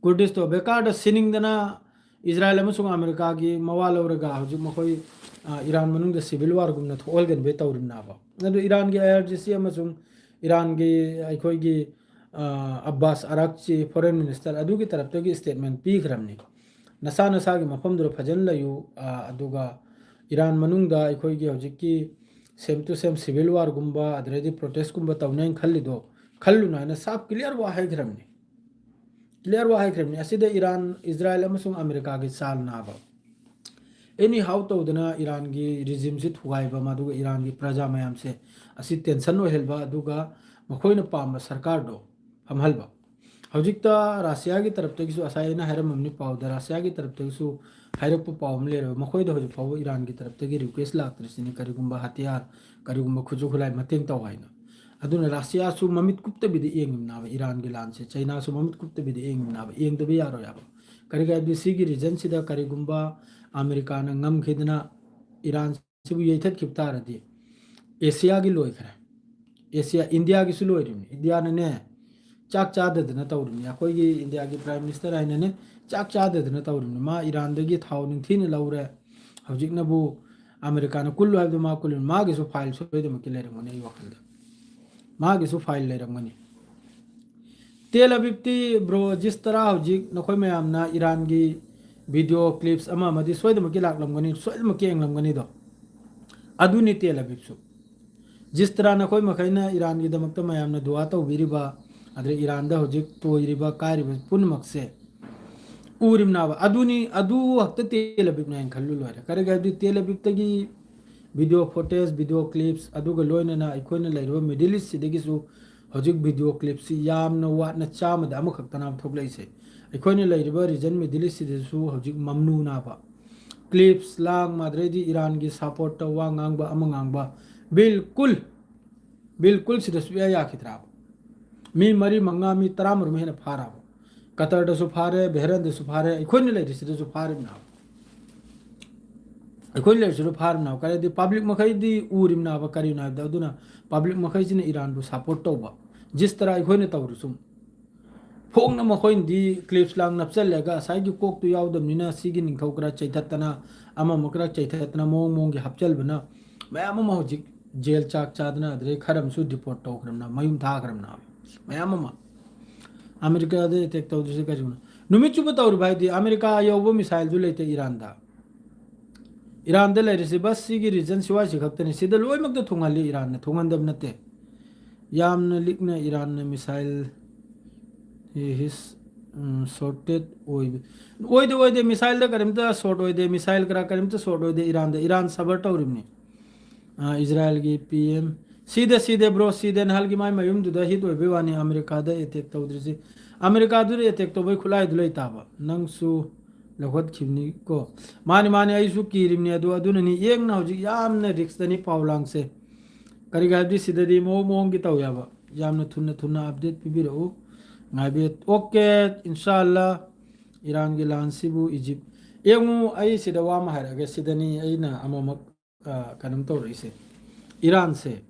ꯀꯨꯔꯗꯤꯁꯇꯣ ꯕꯦꯀꯥꯔꯗ ꯁꯤꯅꯤꯡꯗꯅ ꯏꯖꯔꯥꯏꯜ ꯑꯃꯁꯨꯡ ꯑꯃꯦꯔꯤꯀꯥꯒꯤ ꯃꯋꯥ ꯂꯧꯔꯒ ꯍꯧꯖꯤꯛ ꯃꯈꯣꯏ, ꯑ, ꯏꯔꯥꯟ ꯃꯅꯨꯡꯗ ꯁꯤꯚꯤꯜ ꯋꯥꯔꯒꯨꯝꯅ ꯊꯣꯛꯍꯟꯒꯟꯕꯩ ꯇꯧꯔꯤꯕꯅꯦꯕ꯫ ꯑꯗꯨ ꯏꯔꯥꯟꯒꯤ ꯑꯥꯏ ꯑꯥꯔ ꯖꯤ ꯁꯤ ꯑꯃꯁꯨꯡ ꯏꯔꯥꯟꯒꯤ ꯑꯩꯈꯣꯏꯒꯤ, ꯑ, ꯑꯕꯥꯁ ꯑꯔꯥꯛꯆꯤ ꯐꯣꯔꯦꯟ ꯃꯤꯅꯤꯁꯇꯔ ꯑꯗꯨꯒꯤ ꯇꯔꯞꯇꯒꯤ ꯁ꯭ꯇꯦꯠꯃꯦꯟ ꯄꯤꯈ꯭ꯔꯕꯅꯤ꯫ ꯅꯁꯥ ꯅꯁꯥꯒꯤ ꯃꯐꯝꯗꯨꯗ ꯐꯖꯅ ꯂꯩꯌꯨ, ꯑ, ꯑꯗꯨꯒ ꯏꯔꯥꯟ ꯃꯅꯨꯡꯗ ꯑꯩꯈꯣꯏꯒꯤ ꯍꯧꯖꯤꯛꯀꯤ ꯁꯦꯝ ꯇꯨ ꯁꯦꯝ ꯁꯤꯚꯤꯜ ꯋꯥꯔꯒꯨꯝꯕ, ꯑꯗꯨꯗꯩꯗꯤ ꯄ꯭ꯔꯣꯇꯦꯁꯀꯨꯝꯕ ꯇꯧꯅꯦꯅ ꯈꯜꯂꯤꯗꯣ ꯈꯜꯂꯨꯅꯨ ꯍꯥꯏꯅ ꯁꯥꯞ ꯀ꯭ꯂꯤꯌꯥꯔ ꯋꯥ ꯍꯥꯏꯈ꯭ꯔꯕꯅꯤ꯫ ꯀ꯭ꯂꯤꯌꯥꯔ ꯋꯥ ꯍꯥꯏꯈ꯭ꯔꯕꯅꯤ꯫ ꯑꯁꯤꯗ ꯏꯔꯥꯟ, ꯏꯖꯔꯥꯏꯜ ꯑꯃꯁꯨꯡ ꯑꯃꯦꯔꯤꯀꯥꯒꯤ ꯆꯥꯜ ꯅꯥꯕ, ꯑꯦꯅꯤ ꯍꯥꯎ ꯇꯧꯗꯅ ꯏꯔꯥꯟꯒꯤ ꯔꯤꯖꯤꯝꯁꯤ ꯊꯨꯒꯥꯏꯕ, ꯑꯗꯨꯒ ꯏꯔꯥꯟꯒꯤ ꯄ꯭ꯔꯖꯥ ꯃꯌꯥꯝꯁꯦ ꯑꯁꯤ ꯇꯦꯟꯁꯟ ꯑꯣꯏꯍꯟꯕ, ꯑꯗꯨꯒ ꯃꯈꯣꯏꯅ ꯄꯥꯝꯕ ꯁꯔꯀꯥꯔꯗꯣ ꯐꯝꯍꯟꯕ꯫ ꯍꯧꯖꯤꯛꯇ ꯔꯁꯤꯌꯥꯒꯤ ꯇꯔꯞꯇꯒꯤꯁꯨ, ꯉꯁꯥꯏ ꯑꯩꯅ ꯍꯥꯏꯔꯝꯃꯕꯅꯤ ꯄꯥꯎꯗ, ꯔꯁꯤꯌꯥꯒꯤ ꯇꯔꯞꯇꯒꯤꯁꯨ ꯍꯥꯏꯔꯛꯄ ꯄꯥꯎ ꯑꯃ ꯂꯩꯔꯦꯕ꯫ ꯃꯈꯣꯏꯗ ꯍꯧꯖꯤꯛ ꯐꯥꯎꯕ ꯏꯔꯥꯟꯒꯤ ꯇꯔꯞꯇꯒꯤ ꯔꯤꯀ꯭ꯋꯦꯁ ꯂꯥꯛꯇ꯭ꯔꯤꯁꯤꯅꯤ, ꯀꯔꯤꯒꯨꯝꯕ ꯍꯇꯤꯌꯥꯔ, ꯀꯔꯤꯒꯨꯝꯕ ꯈꯨꯠꯁꯨ ꯈꯨꯠꯂꯥꯏ ꯃꯇꯦꯡ ꯇꯧ ꯍꯥꯏꯅ꯫ ꯑꯗꯨꯅ ꯔꯁꯤꯌꯥꯁꯨ ꯃꯃꯤꯠ ꯀꯨꯞꯇꯕꯤꯗ ꯌꯦꯡꯉꯤꯕꯅꯦꯕ ꯏꯔꯥꯟꯒꯤ ꯂꯥꯟꯁꯦ, ꯆꯩꯅꯥꯁꯨ ꯃꯃꯤꯠ ꯀꯨꯞꯇꯕꯤꯗ ꯌꯦꯡꯉꯤꯕꯅꯦꯕ, ꯌꯦꯡꯗꯕ ꯌꯥꯔꯣꯏ ꯍꯥꯏꯕ꯫ ꯀꯔꯤꯒꯤ ꯍꯥꯏꯕꯗꯤ ꯁꯤꯒꯤ ꯔꯤꯖꯟꯁꯤꯗ ꯀꯔꯤꯒꯨꯝꯕ ꯑꯃꯦꯔꯤꯀꯥꯅ ꯉꯝꯈꯤꯗꯅ ꯏꯔꯥꯟ ꯁꯤꯕꯨ ꯌꯩꯊꯠꯈꯤꯕ ꯇꯥꯔꯗꯤ ꯑꯦꯁꯤꯌꯥꯒꯤ ꯂꯣꯏꯈ꯭ꯔꯦ꯫ ꯑꯦꯁꯤꯌꯥ, ꯏꯟꯗꯤꯌꯥꯒꯤꯁꯨ ꯂꯣꯏꯔꯤꯕꯅꯤ꯫ ꯏꯟꯗꯤꯌꯥꯅꯅꯦ ꯆꯥꯛ ꯆꯥꯗꯗꯅ ꯇꯧꯔꯤꯕꯅꯤ꯫ ꯑꯩꯈꯣꯏꯒꯤ ꯏꯟꯗꯤꯌꯥꯒꯤ ꯄ꯭ꯔꯥꯏꯝ ꯃꯤꯅꯤꯁꯇꯔ ꯍꯥꯏꯅꯅꯦ ꯆꯥꯛ ꯆꯥꯗꯗꯅ ꯇꯧꯔꯤꯕꯅꯤ꯫ ꯃꯥ ꯏꯔꯥꯟꯗꯒꯤ ꯊꯥꯎ ꯅꯤꯡꯊꯤꯅ ꯂꯧꯔꯦ꯫ ꯍꯧꯖꯤꯛꯅꯕꯨ ꯑꯃꯦꯔꯤꯀꯥꯅ ꯀꯨꯜꯂꯨ ꯍꯥꯏꯕꯗꯣ ꯃꯥ ꯀꯨꯜꯂꯨ꯫ ꯃꯥꯒꯤꯁꯨ ꯐꯥꯏꯜ ꯁꯣꯏꯗꯅꯃꯛꯀꯤ ꯂꯩꯔꯝꯒꯅꯤ ꯑꯩ ꯋꯥꯈꯜꯗ꯫ ꯃꯥꯒꯤꯁꯨ ꯐꯥꯏꯜ ꯂꯩꯔꯝꯒꯅꯤ꯫ ꯇꯦꯜ ꯑꯕꯤꯕꯇꯤ ꯕ꯭ꯔꯣ ꯖꯤꯁꯇꯔꯥ ꯍꯧꯖꯤꯛ ꯅꯈꯣꯏ ꯃꯌꯥꯝꯅ ꯏꯔꯥꯟꯒꯤ ꯚꯤꯗꯤꯑꯣ ꯀ꯭ꯂꯤꯞꯁ ꯑꯃ ꯑꯃꯗꯤ ꯁꯣꯏꯗꯅꯃꯛꯀꯤ ꯂꯥꯛꯂꯝꯒꯅꯤ, ꯁꯣꯏꯗꯅꯃꯛꯀꯤ ꯌꯦꯡꯂꯝꯒꯅꯤꯗꯣ꯫ ꯑꯗꯨꯅꯤ ꯇꯦꯜ ꯑꯕꯤꯕꯁꯨ꯫ ꯖꯤꯁꯇꯔꯥ ꯅꯈꯣꯏ ꯃꯈꯩꯅ ꯏꯔꯥꯟꯒꯤꯗꯃꯛꯇ ꯃꯌꯥꯝꯅ ꯗꯨꯋꯥ ꯇꯧꯕꯤꯔꯤꯕ, ꯑꯗꯨꯗ ꯏꯔꯥꯟꯗ ꯍꯧꯖꯤꯛ ꯇꯣꯏꯔꯤꯕ, ꯀꯥꯏꯔꯤꯕ ꯄꯨꯝꯅꯃꯛꯁꯦ ꯎꯔꯤꯕꯅꯥꯕ꯫ ꯑꯗꯨꯅꯤ, ꯑꯗꯨ ꯈꯛꯇ ꯇꯦꯜ ꯑꯕꯤꯕꯅꯦ ꯍꯥꯏꯅ ꯈꯜꯂꯨ ꯂꯣꯏꯔꯦ꯫ ꯀꯔꯤꯒꯤ ꯍꯥꯏꯕꯗꯤ ꯇꯦꯜ ꯑꯕꯤꯕꯇꯒꯤ video footage, video clips, ꯑꯗꯨꯒ ꯂꯣꯏꯅꯅ ꯑꯩꯈꯣꯏꯅ ꯂꯩꯔꯤꯕ Middle East ꯁꯤꯗꯒꯤꯁꯨ ꯍꯧꯖꯤꯛ video clip ꯁꯤ ꯌꯥꯝꯅ ꯋꯥꯠꯅ ꯆꯥꯝꯃꯗ ꯑꯃꯈꯛꯇꯅ ꯊꯣꯛꯂꯛꯏꯁꯦ꯫ ꯑꯩꯈꯣꯏꯅ ꯂꯩꯔꯤꯕ region Middle East ꯁꯤꯗꯁꯨ ꯍꯧꯖꯤꯛ ꯃꯝꯅꯨ ꯅꯥꯕ clips ꯂꯥꯡ, ꯃꯥꯗ꯭ꯔꯩꯗꯤ ꯏꯔꯥꯟꯒꯤ support ꯇ ꯋꯥ ꯉꯥꯡꯕ, ꯑꯃ ꯉꯥꯡꯕ, ꯕꯤꯜꯀꯨꯜ ꯕꯤꯜꯀꯨꯜ ꯁꯤꯗ ꯁꯨꯛꯌꯥ ꯌꯥꯈꯤꯗ꯭ꯔꯥꯕ? ꯃꯤ ꯃꯔꯤ, ꯃꯉꯥ, ꯃꯤ ꯇꯔꯥꯃꯔꯣꯝ ꯍꯦꯟꯅ ꯐꯥꯔꯕ? ꯀꯇꯔꯗꯁꯨ ꯐꯥꯔꯦ, ꯕꯦꯍꯔꯦꯟꯗꯁꯨ ꯐꯥꯔꯦ, ꯑꯩꯈꯣꯏꯅ ꯂꯩꯔꯤꯁꯤꯗꯁꯨ ꯐꯥꯔꯤꯕꯅꯦ ꯍꯥꯏꯕ꯫ ꯑꯩꯈꯣꯏꯅ ꯂꯩꯔꯤꯁꯤꯗ ꯐꯥꯔꯤꯕꯅꯦ ꯍꯥꯏꯕ꯫ ꯀꯔꯤꯗꯤ public ꯃꯈꯩꯗꯤ ꯎꯔꯤꯕꯅꯦ ꯍꯥꯏꯕ, ꯀꯔꯤꯅꯣ ꯍꯥꯏꯕꯗ, ꯑꯗꯨꯅ public ꯃꯈꯩꯁꯤꯅ ꯏꯔꯥꯟꯕꯨ support ꯇꯧꯕ, ꯖꯤꯁ ꯇꯔꯥ ꯑꯩꯈꯣꯏꯅ ꯇꯧꯔꯁꯨ꯫ ꯐꯣꯡꯅ ꯃꯈꯣꯏꯅꯗꯤ clips ꯂꯥꯡ ꯅꯞꯆꯜꯂꯒ ꯉꯁꯥꯏꯒꯤ ꯀꯣꯛꯇꯨ ꯌꯥꯎꯗꯕꯅꯤꯅ ꯁꯤꯒꯤ ꯅꯤꯡꯊꯧ ꯈꯔ ꯆꯩꯊꯠꯇꯅ, ꯑꯃ ꯑꯃ ꯈꯔ ꯆꯩꯊꯠꯇꯅ, ꯃꯑꯣꯡ ꯃꯑꯣꯡꯒꯤ ꯍꯥꯞꯆꯜꯕꯅ ꯃꯌꯥꯝ ꯑꯃ ꯍꯧꯖꯤꯛ ꯖꯦꯜ ꯆꯥꯛ ꯆꯥꯗꯅ, ꯑꯗꯨꯗꯩ ꯈꯔ ꯑꯃꯁꯨ deport ꯇꯧꯈ꯭ꯔꯕꯅ, ꯃꯌꯨꯝ ꯊꯥꯈ꯭ꯔꯕꯅ ꯃꯌꯥꯝ ꯑꯃ꯫ ꯑꯃꯦꯔꯤꯀꯥꯗ attack ꯇꯧꯗ꯭ꯔꯤꯁꯦ ꯀꯔꯤꯒꯤꯅꯣ? ꯅꯨꯃꯤꯠ ꯆꯨꯞꯄ ꯇꯧꯔꯤꯕ ꯍꯥꯏꯗꯤ ꯑꯃꯦꯔꯤꯀꯥ ꯌꯧꯕ missile ꯗꯨ ꯂꯩꯇꯦ ꯏꯔꯥꯟꯗ꯫ ꯏꯔꯥꯟꯗ ꯂꯩꯔꯤꯁꯤ ꯕꯁ ꯁꯤꯒꯤ region ꯁꯤꯋꯥꯏꯁꯤ ꯈꯛꯇꯅꯤ꯫ ꯁꯤꯗ ꯂꯣꯏꯅꯃꯛꯇ ꯊꯨꯡꯍꯜꯂꯤ ꯏꯔꯥꯟꯅ, ꯊꯨꯡꯍꯟꯗꯕ ꯅꯠꯇꯦ꯫ ꯌꯥꯝꯅ ꯂꯤꯛꯅ ꯏꯔꯥꯟꯅ missile, ꯍꯤ-, ꯍꯤꯁ, ꯎꯝ, shorted ꯑꯣꯏꯕ, ꯑꯣꯏꯗꯦ, ꯑꯣꯏꯗꯦ, missile ꯗ ꯀꯔꯤꯝꯇ short ꯑꯣꯏꯗꯦ, missile ꯀꯔꯥ ꯀꯔꯤꯝꯇ short ꯑꯣꯏꯗꯦ ꯏꯔꯥꯟꯗ, ꯏꯔꯥꯟ suffer ꯇꯧꯔꯤꯕꯅꯤ꯫ ꯑ, ꯏꯖꯔꯥꯏꯜꯒꯤ P M, ꯁꯤꯗ, ꯁꯤꯗ bro, ꯁꯤꯗ ꯅꯍꯥꯜꯒꯤ ꯃꯥꯏ ꯃꯌꯨꯝꯗꯨꯗ hit ꯑꯣꯏꯕꯩ ꯋꯥꯅꯤ, ꯑꯃꯦꯔꯤꯀꯥꯗ attack ꯇꯧꯗ꯭ꯔꯤꯁꯤ꯫ ꯑꯃꯦꯔꯤꯀꯥꯗꯨꯗ attack ꯇꯧꯕꯩ ꯈꯨꯠꯂꯥꯏꯗꯨ ꯂꯩꯇꯥꯕ, ꯅꯪꯁꯨ ꯂꯧꯈꯠꯈꯤꯕꯅꯤꯀꯣ꯫ ꯃꯥꯅꯤ, ꯃꯥꯅꯤ, ꯑꯩꯁꯨ ꯀꯤꯔꯤꯕꯅꯤ꯫ ꯑꯗꯨ, ꯑꯗꯨꯅꯅꯤ ꯌꯦꯡꯅ ꯍꯧꯖꯤꯛ ꯌꯥꯝꯅ risk ꯇꯅꯤ ꯄꯥꯎ ꯂꯥꯡꯁꯦ꯫ ꯀꯔꯤꯒꯤ ꯍꯥꯏꯕꯗꯤ ꯁꯤꯗꯗꯤ ꯃꯑꯣꯡ ꯃꯑꯣꯡꯒꯤ ꯇꯧꯋꯦꯕ꯫ ꯌꯥꯝꯅ ꯊꯨꯅ ꯊꯨꯅ update ꯄꯤꯕꯤꯔꯛꯎ꯫ ꯉꯥꯏꯕꯤ-, OK, ꯏꯟꯁꯥ ꯑꯜꯂꯥ, ꯏꯔꯥꯟꯒꯤ ꯂꯥꯟꯁꯤꯕꯨ ꯏꯖꯤꯞ꯫ ꯌꯦꯡꯉꯨ, ꯑꯩ ꯁꯤꯗ ꯋꯥ ꯑꯃ ꯍꯥꯏꯔꯛꯑꯒꯦ, ꯁꯤꯗꯅꯤ ꯑꯩꯅ ꯑꯃꯃꯛ, ꯑ, ꯀꯩꯅꯣꯝ ꯇꯧꯔꯛꯏꯁꯦ꯫ ꯏꯔꯥꯟꯁꯦ,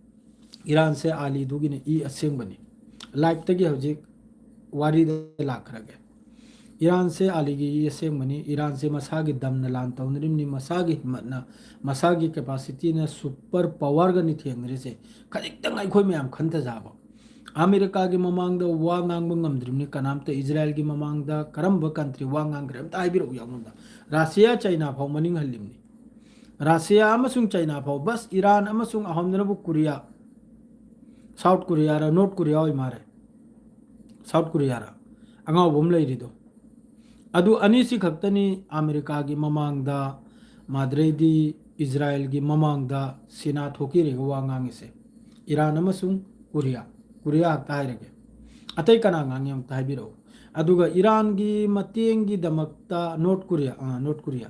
ꯏꯔꯥꯟꯁꯦ ꯑꯥꯂꯤꯗꯨꯒꯤꯅ ꯏ ꯑꯁꯦꯡꯕꯅꯤ꯫ Live ꯇꯒꯤ ꯍꯧꯖꯤꯛ ꯋꯥꯔꯤꯗ ꯂꯥꯛꯈ꯭ꯔꯒꯦ꯫ ꯏꯔꯥꯟꯁꯦ ꯑꯥꯂꯤꯒꯤ ꯏ ꯑꯁꯦꯡꯕꯅꯤ꯫ ꯏꯔꯥꯟꯁꯦ ꯃꯁꯥꯒꯤ ꯗꯝꯅ ꯂꯥꯟ ꯇꯧꯅꯔꯤꯕꯅꯤ, ꯃꯁꯥꯒꯤ ꯍꯤꯝꯃꯠꯅ, ꯃꯁꯥꯒꯤ capacity ꯅ super power ꯒꯅꯤ ꯊꯦꯡꯅꯔꯤꯁꯦ꯫ ꯈꯖꯤꯛꯇꯪ ꯑꯩꯈꯣꯏ ꯃꯌꯥꯝ ꯈꯟꯊꯖꯕ꯫ ꯑꯃꯦꯔꯤꯀꯥꯒꯤ ꯃꯃꯥꯡꯗ ꯋꯥ ꯉꯥꯡꯕ ꯉꯝꯗ꯭ꯔꯤꯕꯅꯤ ꯀꯅꯥꯝꯇ꯫ ꯏꯖꯔꯥꯏꯜꯒꯤ ꯃꯃꯥꯡꯗ ꯀꯔꯝꯕ country ꯋꯥ ꯉꯥꯡꯈ꯭ꯔꯦ? ꯑꯝꯇ ꯍꯥꯏꯕꯤꯔꯛꯎ ꯑꯩꯉꯣꯟꯗ꯫ ꯔꯁꯤꯌꯥ, ꯆꯩꯅꯥ ꯐꯥꯎ ꯃꯅꯤꯡ ꯍꯜꯂꯤꯕꯅꯤ꯫ ꯔꯁꯤꯌꯥ ꯑꯃꯁꯨꯡ ꯆꯩꯅꯥ ꯐꯥꯎ, ꯕꯁ ꯏꯔꯥꯟ ꯑꯃꯁꯨꯡ ꯑꯍꯨꯝꯗꯅꯕꯨ ꯀꯣꯔꯤꯌꯥ, South Korea ꯔ, North Korea ꯑꯣꯏ ꯃꯥꯜꯂꯦ, South Korea ꯔ, ꯑꯉꯥꯎꯕ ꯑꯃ ꯂꯩꯔꯤꯗꯣ꯫ ꯑꯗꯨ ꯑꯅꯤꯁꯤ ꯈꯛꯇꯅꯤ ꯑꯃꯦꯔꯤꯀꯥꯒꯤ ꯃꯃꯥꯡꯗ, ꯃꯥꯗ꯭ꯔꯩꯗꯤ ꯏꯖꯔꯥꯌꯦꯜꯒꯤ ꯃꯃꯥꯡꯗ ꯁꯤꯅꯥ ꯊꯣꯛꯀꯤꯔꯦꯒ ꯋꯥ ꯉꯥꯡꯉꯤꯁꯦ꯫ ꯏꯔꯥꯟ ꯑꯃꯁꯨꯡ ꯀꯣꯔꯤꯌꯥ, ꯀꯣꯔꯤꯌꯥ ꯈꯛꯇ ꯍꯥꯏꯔꯒꯦ꯫ ꯑꯇꯩ ꯀꯅꯥ ꯉꯥꯡꯉꯤ ꯑꯝꯇ ꯍꯥꯏꯕꯤꯔꯛꯎ꯫ ꯑꯗꯨꯒ ꯏꯔꯥꯟꯒꯤ ꯃꯇꯦꯡꯒꯤꯗꯃꯛꯇ ꯅꯣꯔꯠ ꯀꯣꯔꯤꯌꯥ, ꯑꯥ, ꯅꯣꯔꯠ ꯀꯣꯔꯤꯌꯥ,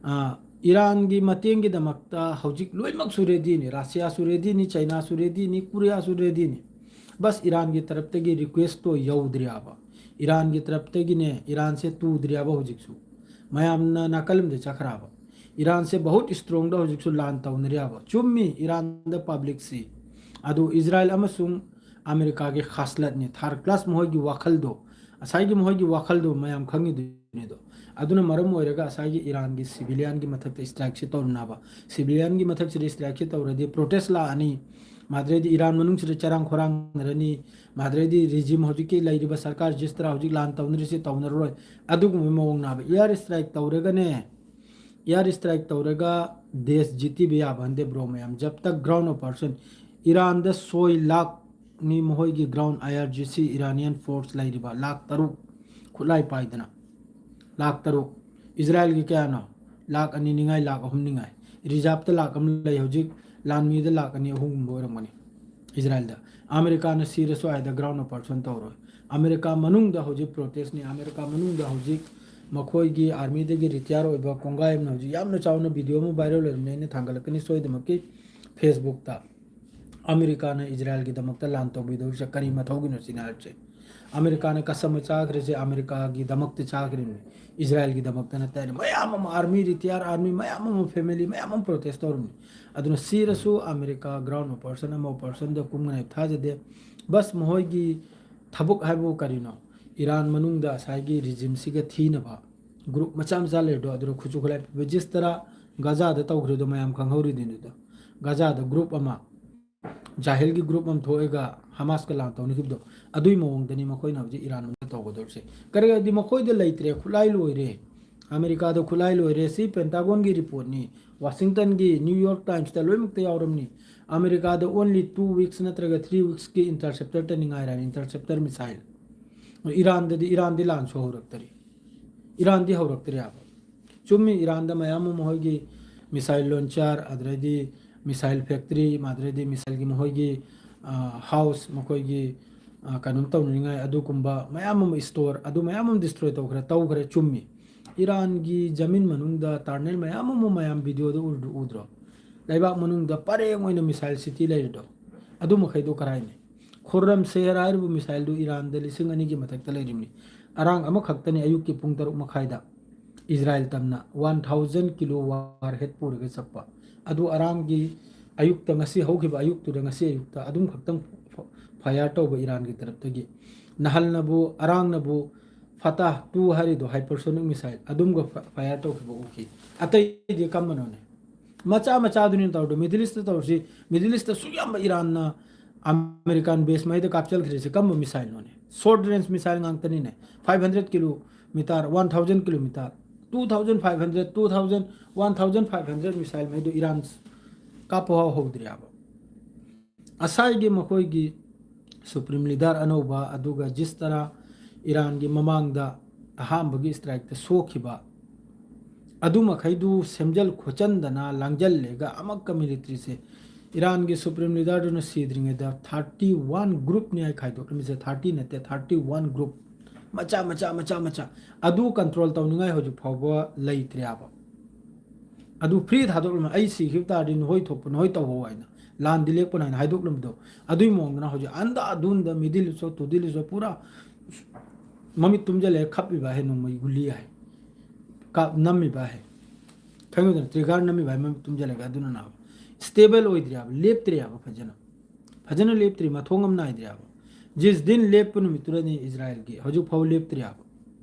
ꯑꯥ, ꯏꯔꯥꯟꯒꯤ ꯃꯇꯦꯡꯒꯤꯗꯃꯛꯇ ꯍꯧꯖꯤꯛ ꯂꯣꯏꯅꯃꯛꯁꯨ ꯔꯦꯗꯤꯅꯤ꯫ ꯔꯁꯤꯌꯥꯁꯨ ꯔꯦꯗꯤꯅꯤ, ꯆꯩꯅꯥꯁꯨ ꯔꯦꯗꯤꯅꯤ, ꯀꯣꯔꯤꯌꯥꯁꯨ ꯔꯦꯗꯤꯅꯤ꯫ ꯕꯁ ꯏꯔꯥꯟꯒꯤ ꯇꯔꯞꯇꯒꯤ ꯔꯤꯀ꯭ꯋꯦꯁꯇꯣ ꯌꯧꯗ꯭ꯔꯤꯑꯕ꯫ ꯏꯔꯥꯟꯒꯤ ꯇꯔꯞꯇꯒꯤꯅꯦ, ꯏꯔꯥꯟꯁꯦ ꯇꯨꯗ꯭ꯔꯤꯑꯕ ꯍꯧꯖꯤꯛꯁꯨ꯫ ꯃꯌꯥꯝꯅ ꯅꯥꯀꯜ ꯑꯃꯗ ꯆꯠꯈ꯭ꯔꯕ꯫ ꯏꯔꯥꯟꯁꯦ ꯕꯍꯨꯠ ꯏꯁꯇ꯭ꯔꯣꯡꯗ ꯍꯧꯖꯤꯛꯁꯨ ꯂꯥꯟ ꯇꯧꯅꯔꯤꯑꯕ꯫ ꯆꯨꯝꯃꯤ, ꯏꯔꯥꯟꯗ ꯄꯕ꯭ꯂꯤꯛꯁꯤ꯫ ꯑꯗꯨ ꯏꯖꯔꯥꯌꯦꯜ ꯑꯃꯁꯨꯡ ꯑꯃꯦꯔꯤꯀꯥꯒꯤ ꯈꯥꯁꯂꯠꯅꯤ, ꯊꯥꯔꯠ ꯀ꯭ꯂꯥꯁ ꯃꯈꯣꯏꯒꯤ ꯋꯥꯈꯜꯗꯣ, ꯉꯁꯥꯏꯒꯤ ꯃꯈꯣꯏꯒꯤ ꯋꯥꯈꯜꯗꯣ ꯃꯌꯥꯝ ꯈꯪꯉꯤꯗꯨꯅꯤꯗꯣ꯫ ꯑꯗꯨꯅ ꯃꯔꯝ ꯑꯣꯏꯔꯒ ꯉꯁꯥꯏꯒꯤ ꯏꯔꯥꯟꯒꯤ ꯁꯤꯚꯤꯂꯤꯌꯟꯒꯤ ꯃꯊꯛꯇ ꯏꯁꯇ꯭ꯔꯥꯏꯛꯁꯤ ꯇꯧꯔꯅꯕ꯫ ꯁꯤꯚꯤꯂꯤꯌꯟꯒꯤ ꯃꯊꯛꯁꯤꯗ ꯏꯁꯇ꯭ꯔꯥꯏꯛꯁꯤ ꯇꯧꯔꯗꯤ ꯄ꯭ꯔꯣꯇꯦꯁ ꯂꯥꯛꯑꯅꯤ, ꯃꯥꯗ꯭ꯔꯦꯗꯤ ꯏꯔꯥꯟ ꯃꯅꯨꯡꯁꯤꯗ ꯆꯔꯥꯡ ꯈꯣꯏꯔꯥꯡꯅꯔꯅꯤ, ꯃꯥꯗ꯭ꯔꯦꯗꯤ ꯔꯤꯖꯤꯝ ꯍꯧꯖꯤꯛꯀꯤ ꯂꯩꯔꯤꯕ ꯁꯔꯀꯥꯔ ꯖꯤꯁ ꯇꯔꯥ ꯍꯧꯖꯤꯛ ꯂꯥꯟ ꯇꯧꯅꯔꯤꯁꯤ ꯇꯧꯅꯔꯔꯣꯏ꯫ ꯑꯗꯨꯒꯨꯝꯕ ꯃꯑꯣꯡꯅꯦꯕ꯫ ꯏꯌꯥꯔ ꯏꯁꯇ꯭ꯔꯥꯏꯛ ꯇꯧꯔꯒꯅꯦ, ꯏꯌꯥꯔ ꯏꯁꯇ꯭ꯔꯥꯏꯛ ꯇꯧꯔꯒ ꯗꯦꯁ ꯖꯤꯇꯤꯕ ꯌꯥꯕ ꯍꯟꯗꯦ ꯕ꯭ꯔꯣ ꯃꯌꯥꯝ꯫ ꯖꯕ ꯇꯛ ꯒ꯭ꯔꯥꯎꯟ ꯑꯣꯄꯔꯦꯁꯟ, ꯏꯔꯥꯟꯗ ꯁꯣꯏ ꯂꯥꯛ ꯅꯤ ꯃꯈꯣꯏꯒꯤ ꯒ꯭ꯔꯥꯎꯟ ꯑꯥꯏ ꯑꯥꯔ ꯖꯤ ꯁꯤ ꯏꯔꯥꯅꯤꯌꯟ ꯐꯣꯔꯁ ꯂꯩꯔꯤꯕ ꯂꯥꯛ ꯇꯔꯨꯛ ꯈꯨꯠꯂꯥꯏ ꯄꯥꯏꯗꯅ꯫ ꯂꯥꯛ ꯇꯔꯨꯛ꯫ ꯏꯖꯔꯥꯌꯦꯜꯒꯤ ꯀꯌꯥꯅꯣ? ꯂꯥꯛ ꯑꯅꯤ ꯅꯤꯉꯥꯏ, ꯂꯥꯛ ꯑꯍꯨꯝ ꯅꯤꯉꯥꯏ꯫ ꯔꯤꯖꯥꯔꯚꯇ ꯂꯥꯛ ꯑꯃ ꯂꯩ ꯍꯧꯖꯤꯛ, ꯂꯥꯟꯃꯤꯗ ꯂꯥꯛ ꯑꯅꯤ ꯑꯍꯨꯝꯒꯨꯝꯕ ꯑꯣꯏꯔꯝꯒꯅꯤ ꯏꯖꯔꯥꯌꯦꯜꯗ꯫ ꯑꯃꯦꯔꯤꯀꯥꯅ ꯁꯤꯔꯁꯨ ꯍꯥꯏꯗ ꯒ꯭ꯔꯥꯎꯟ ꯑꯣꯄꯔꯦꯁꯟ ꯇꯧꯔꯣꯏ꯫ ꯑꯃꯦꯔꯤꯀꯥ ꯃꯅꯨꯡꯗ ꯍꯧꯖꯤꯛ ꯄ꯭ꯔꯣꯇꯦꯁꯅꯤ꯫ ꯑꯃꯦꯔꯤꯀꯥ ꯃꯅꯨꯡꯗ ꯍꯧꯖꯤꯛ ꯃꯈꯣꯏꯒꯤ ꯑꯥꯔꯃꯤꯗꯒꯤ ꯔꯤꯇꯤꯌꯥꯔ ꯑꯣꯏꯕ ꯀꯣꯡꯒꯥꯏ ꯑꯃꯅ ꯍꯧꯖꯤꯛ ꯌꯥꯝꯅ ꯆꯥꯎꯅ ꯚꯤꯗꯤꯑꯣ ꯑꯃ ꯚꯥꯏꯔꯦꯜ ꯑꯣꯏꯔꯝꯅꯤ, ꯑꯩꯅ ꯊꯥꯡꯒꯠꯂꯛꯀꯅꯤ ꯁꯣꯏꯗꯃꯛꯀꯤ ꯐꯦꯁꯕꯨꯛꯇ꯫ ꯑꯃꯦꯔꯤꯀꯥꯅ ꯏꯖꯔꯥꯌꯦꯜꯒꯤꯗꯃꯛꯇ ꯂꯥꯟ ꯇꯧꯕꯤꯗꯧꯔꯤꯁꯦ ꯀꯔꯤ ꯃꯊꯧꯒꯤꯅꯣ ꯁꯤꯅ ꯍꯥꯏꯕꯁꯦ꯫ ꯑꯃꯦꯔꯤꯀꯥꯅ ꯀꯁꯝ ꯆꯥꯈ꯭ꯔꯤꯁꯦ ꯑꯃꯦꯔꯤꯀꯥꯒꯤꯗꯃꯛꯇ ꯆꯥꯈ꯭ꯔꯤꯕꯅꯤ, ꯏꯖꯔꯥꯌꯦꯜꯒꯤꯗꯃꯛꯇ ꯅꯠꯇꯦ ꯍꯥꯏꯅ ꯃꯌꯥꯝ ꯑꯃ, ꯑꯥꯔꯃꯤ, ꯔꯤꯇꯤꯌꯥꯔ ꯑꯥꯔꯃꯤ ꯃꯌꯥꯝ ꯑꯃ, ꯐꯦꯃꯤꯂꯤ ꯃꯌꯥꯝ ꯑꯃ ꯄ꯭ꯔꯣꯇꯦꯁ ꯇꯧꯔꯝꯃꯤ꯫ ꯑꯗꯨꯅ ꯁꯤꯔꯁꯨ ꯑꯃꯦꯔꯤꯀꯥ ꯒ꯭ꯔꯥꯎꯟ ꯑꯣꯄꯔꯦꯁꯟ ꯑꯃ, ꯑꯣꯄꯔꯦꯁꯟꯗ ꯀꯨꯝꯒꯅꯤ ꯍꯥꯏꯕ ꯊꯥꯖꯗꯦ꯫ ꯕꯁ ꯃꯈꯣꯏꯒꯤ ꯊꯕꯛ ꯍꯥꯏꯕꯕꯨ ꯀꯔꯤꯅꯣ? ꯏꯔꯥꯟ ꯃꯅꯨꯡꯗ ꯉꯁꯥꯏꯒꯤ ꯔꯤꯖꯤꯝꯁꯤꯒ ꯊꯤꯅꯕ ꯒ꯭ꯔꯨꯞ ꯃꯆꯥ ꯃꯆꯥ ꯂꯩꯔꯗꯣ, ꯑꯗꯨꯗ ꯈꯨꯠꯁꯨ ꯈꯨꯠꯂꯥꯏ ꯄꯤꯕ꯫ ꯖꯤꯁ ꯇꯔꯥ ꯒꯥꯖꯥꯗ ꯇꯧꯈ꯭ꯔꯤꯗꯣ ꯃꯌꯥꯝ ꯈꯪꯍꯧꯔꯤꯗꯨꯅꯤꯗꯣ꯫ ꯒꯥꯖꯥꯗ ꯒ꯭ꯔꯨꯞ ꯑꯃ, ꯖꯥꯍꯤꯜꯒꯤ ꯒ꯭ꯔꯨꯞ ꯑꯃ ꯊꯣꯛꯑꯒ ꯍꯃꯥꯁꯀ ꯂꯥꯟ ꯇꯧꯅꯈꯤꯕꯗꯣ, ꯑꯗꯨꯒꯤ ꯃꯑꯣꯡꯗꯅꯤ ꯃꯈꯣꯏꯅ ꯍꯧꯖꯤꯛ ꯏꯔꯥꯟ ꯃꯅꯨꯡꯗ ꯇꯧꯒꯗꯧꯔꯤꯁꯦ꯫ ꯀꯔꯤꯒꯤꯗꯤ ꯃꯈꯣꯏꯗ ꯂꯩꯇ꯭ꯔꯦ, ꯈꯨꯠꯂꯥꯏ ꯂꯣꯏꯔꯦ꯫ ꯑꯃꯦꯔꯤꯀꯥꯗ ꯈꯨꯠꯂꯥꯏ ꯂꯣꯏꯔꯦ꯫ ꯁꯤ ꯄꯦꯟꯇꯥꯒꯣꯟꯒꯤ ꯔꯤꯄꯣꯔꯠꯅꯤ, ꯋꯥꯁꯤꯡꯇꯟꯒꯤ, ꯅ꯭ꯌꯨ ꯌꯣꯔꯛ ꯇꯥꯏꯝꯁꯇ ꯂꯣꯏꯅꯃꯛꯇ ꯌꯥꯎꯔꯝꯅꯤ꯫ ꯑꯃꯦꯔꯤꯀꯥꯗ only two weeks ꯅꯠꯇ꯭ꯔꯒ three weeks ꯀꯤ ꯏꯟꯇꯔꯁꯦꯞꯇꯔꯇꯅꯤ ꯉꯥꯏꯔꯦ, ꯏꯟꯇꯔꯁꯦꯞꯇꯔ ꯃꯤꯁꯥꯏꯜ꯫ ꯏꯔꯥꯟꯗꯗꯤ, ꯏꯔꯥꯟꯗꯤ ꯂꯥꯟꯁꯨ ꯍꯧꯔꯛꯇꯔꯤ, ꯏꯔꯥꯟꯗꯤ ꯍꯧꯔꯛꯇ꯭ꯔꯦ ꯍꯥꯏꯕ꯫ ꯆꯨꯝꯃꯤ, ꯏꯔꯥꯟꯗ ꯃꯌꯥꯝ ꯑꯃ ꯃꯈꯣꯏꯒꯤ missile launcher, ꯑꯗꯨꯗꯩꯗꯤ missile factory, ꯑꯗꯨꯗꯩꯗꯤ missileꯒꯤ ꯃꯈꯣꯏꯒꯤ, ꯑ, house, ꯃꯈꯣꯏꯒꯤ, ꯑ, ꯀꯩꯅꯣꯝ ꯇꯧꯅꯤꯡꯉꯥꯏ ꯑꯗꯨꯒꯨꯝꯕ ꯃꯌꯥꯝ ꯑꯃ store, ꯑꯗꯨ ꯃꯌꯥꯝ ꯑꯃ destroy ꯇꯧꯈ꯭ꯔꯦ, ꯇꯧꯈ꯭ꯔꯦ, ꯆꯨꯝꯃꯤ꯫ ꯏꯔꯥꯟꯒꯤ ꯖꯃꯤꯟ ꯃꯅꯨꯡꯗ tunnel ꯃꯌꯥꯝ ꯑꯃ ꯃꯌꯥꯝ videoꯗ ꯎꯗ꯭ꯔꯣ, ꯎꯗ꯭ꯔꯣ? ꯂꯩꯕꯥꯛ ꯃꯅꯨꯡꯗ ꯄꯔꯦꯡ ꯑꯣꯏꯅ missile city ꯂꯩꯔꯤꯗꯣ, ꯑꯗꯨ ꯃꯈꯩꯗꯣ ꯀꯔꯥꯏꯅꯦ? ꯈꯨꯔꯝ ꯁꯦꯍꯔ ꯍꯥꯏꯔꯤꯕ missileꯗꯨ ꯏꯔꯥꯟꯗ ꯂꯤꯁꯤꯡ ꯑꯅꯤꯒꯤ ꯃꯊꯛꯇ ꯂꯩꯔꯤꯕꯅꯤ꯫ ꯑꯔꯥꯡ ꯑꯃꯈꯛꯇꯅꯤ ꯑꯌꯨꯛꯀꯤ ꯄꯨꯡ ꯇꯔꯨꯛ ꯃꯈꯥꯏꯗ ꯏꯖꯔꯥꯏꯜ ꯇꯝꯅ one thousand kilo warhead ꯄꯨꯔꯒ ꯆꯠꯄ꯫ ꯑꯗꯨ ꯑꯔꯥꯡꯒꯤ ꯑꯌꯨꯛꯇ, ꯉꯁꯤ ꯍꯧꯈꯤꯕ ꯑꯌꯨꯛꯇꯨꯗ, ꯉꯁꯤ ꯑꯌꯨꯛꯇ ꯑꯗꯨꯝ ꯈꯛꯇꯪ ꯐ-, fire ꯇꯧꯕ ꯏꯔꯥꯟꯒꯤ ꯇꯔꯞꯇꯒꯤ꯫ ꯅꯍꯜꯅꯕꯨ, ꯑꯔꯥꯡꯅꯕꯨ Fateh two ꯍꯥꯏꯔꯤꯗꯣ hypersonic missile ꯑꯗꯨꯝꯒ ꯐ-, fire ꯇꯧꯈꯤꯕ ꯎꯈꯤ꯫ ꯑꯇꯩꯗꯤ ꯀꯝꯕꯅꯣꯅꯦ? ꯃꯆꯥ ꯃꯆꯥꯗꯨꯅꯤ ꯇꯧꯔꯤꯗꯣ꯫ Middle Eastꯇ ꯇꯧꯔꯤꯁꯤ, Middle Eastꯇ ꯁꯨꯛ ꯌꯥꯝꯕ ꯏꯔꯥꯟꯅ American base ꯃꯩꯗ ꯀꯥꯞꯆꯜꯈ꯭ꯔꯤꯁꯦ ꯀꯔꯝꯕ missileꯅꯣꯅꯦ? Short range missile ꯉꯥꯛꯇꯅꯤꯅꯦ꯫ Five hundred kilometer, one thousand kilometer, two thousand five hundred, two thousand, one thousand five hundred missile ꯃꯩꯗꯣ ꯏꯔꯥꯟ ꯀꯥꯞꯄ ꯐꯥꯎ ꯍꯧꯗ꯭ꯔꯤꯑꯕ꯫ ꯉꯁꯥꯏꯒꯤ ꯃꯈꯣꯏꯒꯤ Supreme Leader ꯑꯅꯧꯕ, ꯑꯗꯨꯒ ꯖꯤꯁ ꯇꯔꯥ ꯏꯔꯥꯟꯒꯤ ꯃꯃꯥꯡꯗ ꯑꯍꯥꯟꯕꯒꯤ strikeꯇ ꯁꯣꯛꯈꯤꯕ, ꯑꯗꯨ ꯃꯈꯩꯗꯨ ꯁꯦꯝꯖꯜ ꯈꯣꯠꯆꯟꯗꯅ ꯂꯥꯡꯖꯜꯂꯦꯒ ꯑꯃꯛꯀ militaryꯁꯦ, ꯏꯔꯥꯟꯒꯤ Supreme Leaderꯗꯨꯅ ꯁꯤꯗ꯭ꯔꯤꯉꯩꯗ thirty one groupꯅꯤ ꯍꯥꯏ ꯈꯥꯏꯗꯣꯛꯂꯝꯃꯤꯁꯦ, thirty ꯅꯠꯇꯦ, thirty one group, ꯃꯆꯥ ꯃꯆꯥ ꯃꯆꯥ ꯃꯆꯥ, ꯑꯗꯨ control ꯇꯧꯅꯤꯡꯉꯥꯏ ꯍꯧꯖꯤꯛ ꯐꯥꯎꯕ ꯂꯩꯇ꯭ꯔꯦꯕ꯫ ꯑꯗꯨ free ꯊꯥꯗꯣꯛꯂꯝꯃꯦ, "ꯑꯩ ꯁꯤꯈꯤꯕ ꯇꯥꯔꯗꯤ ꯅꯈꯣꯏ ꯊꯣꯛꯄ, ꯅꯈꯣꯏ ꯇꯧꯍꯧ" ꯍꯥꯏꯅ, "ꯂꯥꯟꯗꯤ ꯂꯦꯞꯀꯅꯨ" ꯍꯥꯏꯅ ꯍꯥꯏꯗꯣꯛꯂꯝꯕꯗꯣ, ꯑꯗꯨꯒꯤ ꯃꯑꯣꯡꯗꯅ ꯍꯧꯖꯤꯛ ꯑꯟꯗꯥ ꯑꯗꯨꯟꯗ Middle East, Middle East ꯄꯨꯔꯥ ꯃꯃꯤꯠ ꯇꯨꯝꯖꯜꯂꯒ ꯈꯞꯄꯤꯕ ꯍꯥꯏ, ꯅꯣꯡꯃꯩ ꯒꯨꯂꯤ ꯍꯥꯏ, ꯀꯥꯞ-, ꯅꯝꯃꯤꯕ ꯍꯥꯏ, ꯈꯪꯉꯤꯗꯅ, trigger ꯅꯝꯃꯤꯕ ꯍꯥꯏ, ꯃꯃꯤꯠ ꯇꯨꯝꯖꯜꯂꯒ꯫ ꯑꯗꯨꯅ ꯅꯥꯕ stable ꯑꯣꯏꯗ꯭ꯔꯦꯕ, ꯂꯦꯞꯇ꯭ꯔꯦꯕ ꯐꯖꯅ꯫ ꯐꯖꯅ ꯂꯦꯞꯇ꯭ꯔꯤ, ꯃꯊꯣꯡ ꯑꯃ ꯅꯥꯏꯗ꯭ꯔꯦꯕ꯫ ꯖꯤꯁ ꯗꯤꯟ ꯂꯦꯞꯄ ꯅꯨꯃꯤꯠꯇꯨꯗꯅꯤ ꯏꯖꯔꯥꯏꯜꯒꯤ ꯍꯧꯖꯤꯛ ꯐꯥꯎ ꯂꯦꯞꯇ꯭ꯔꯤꯕ꯫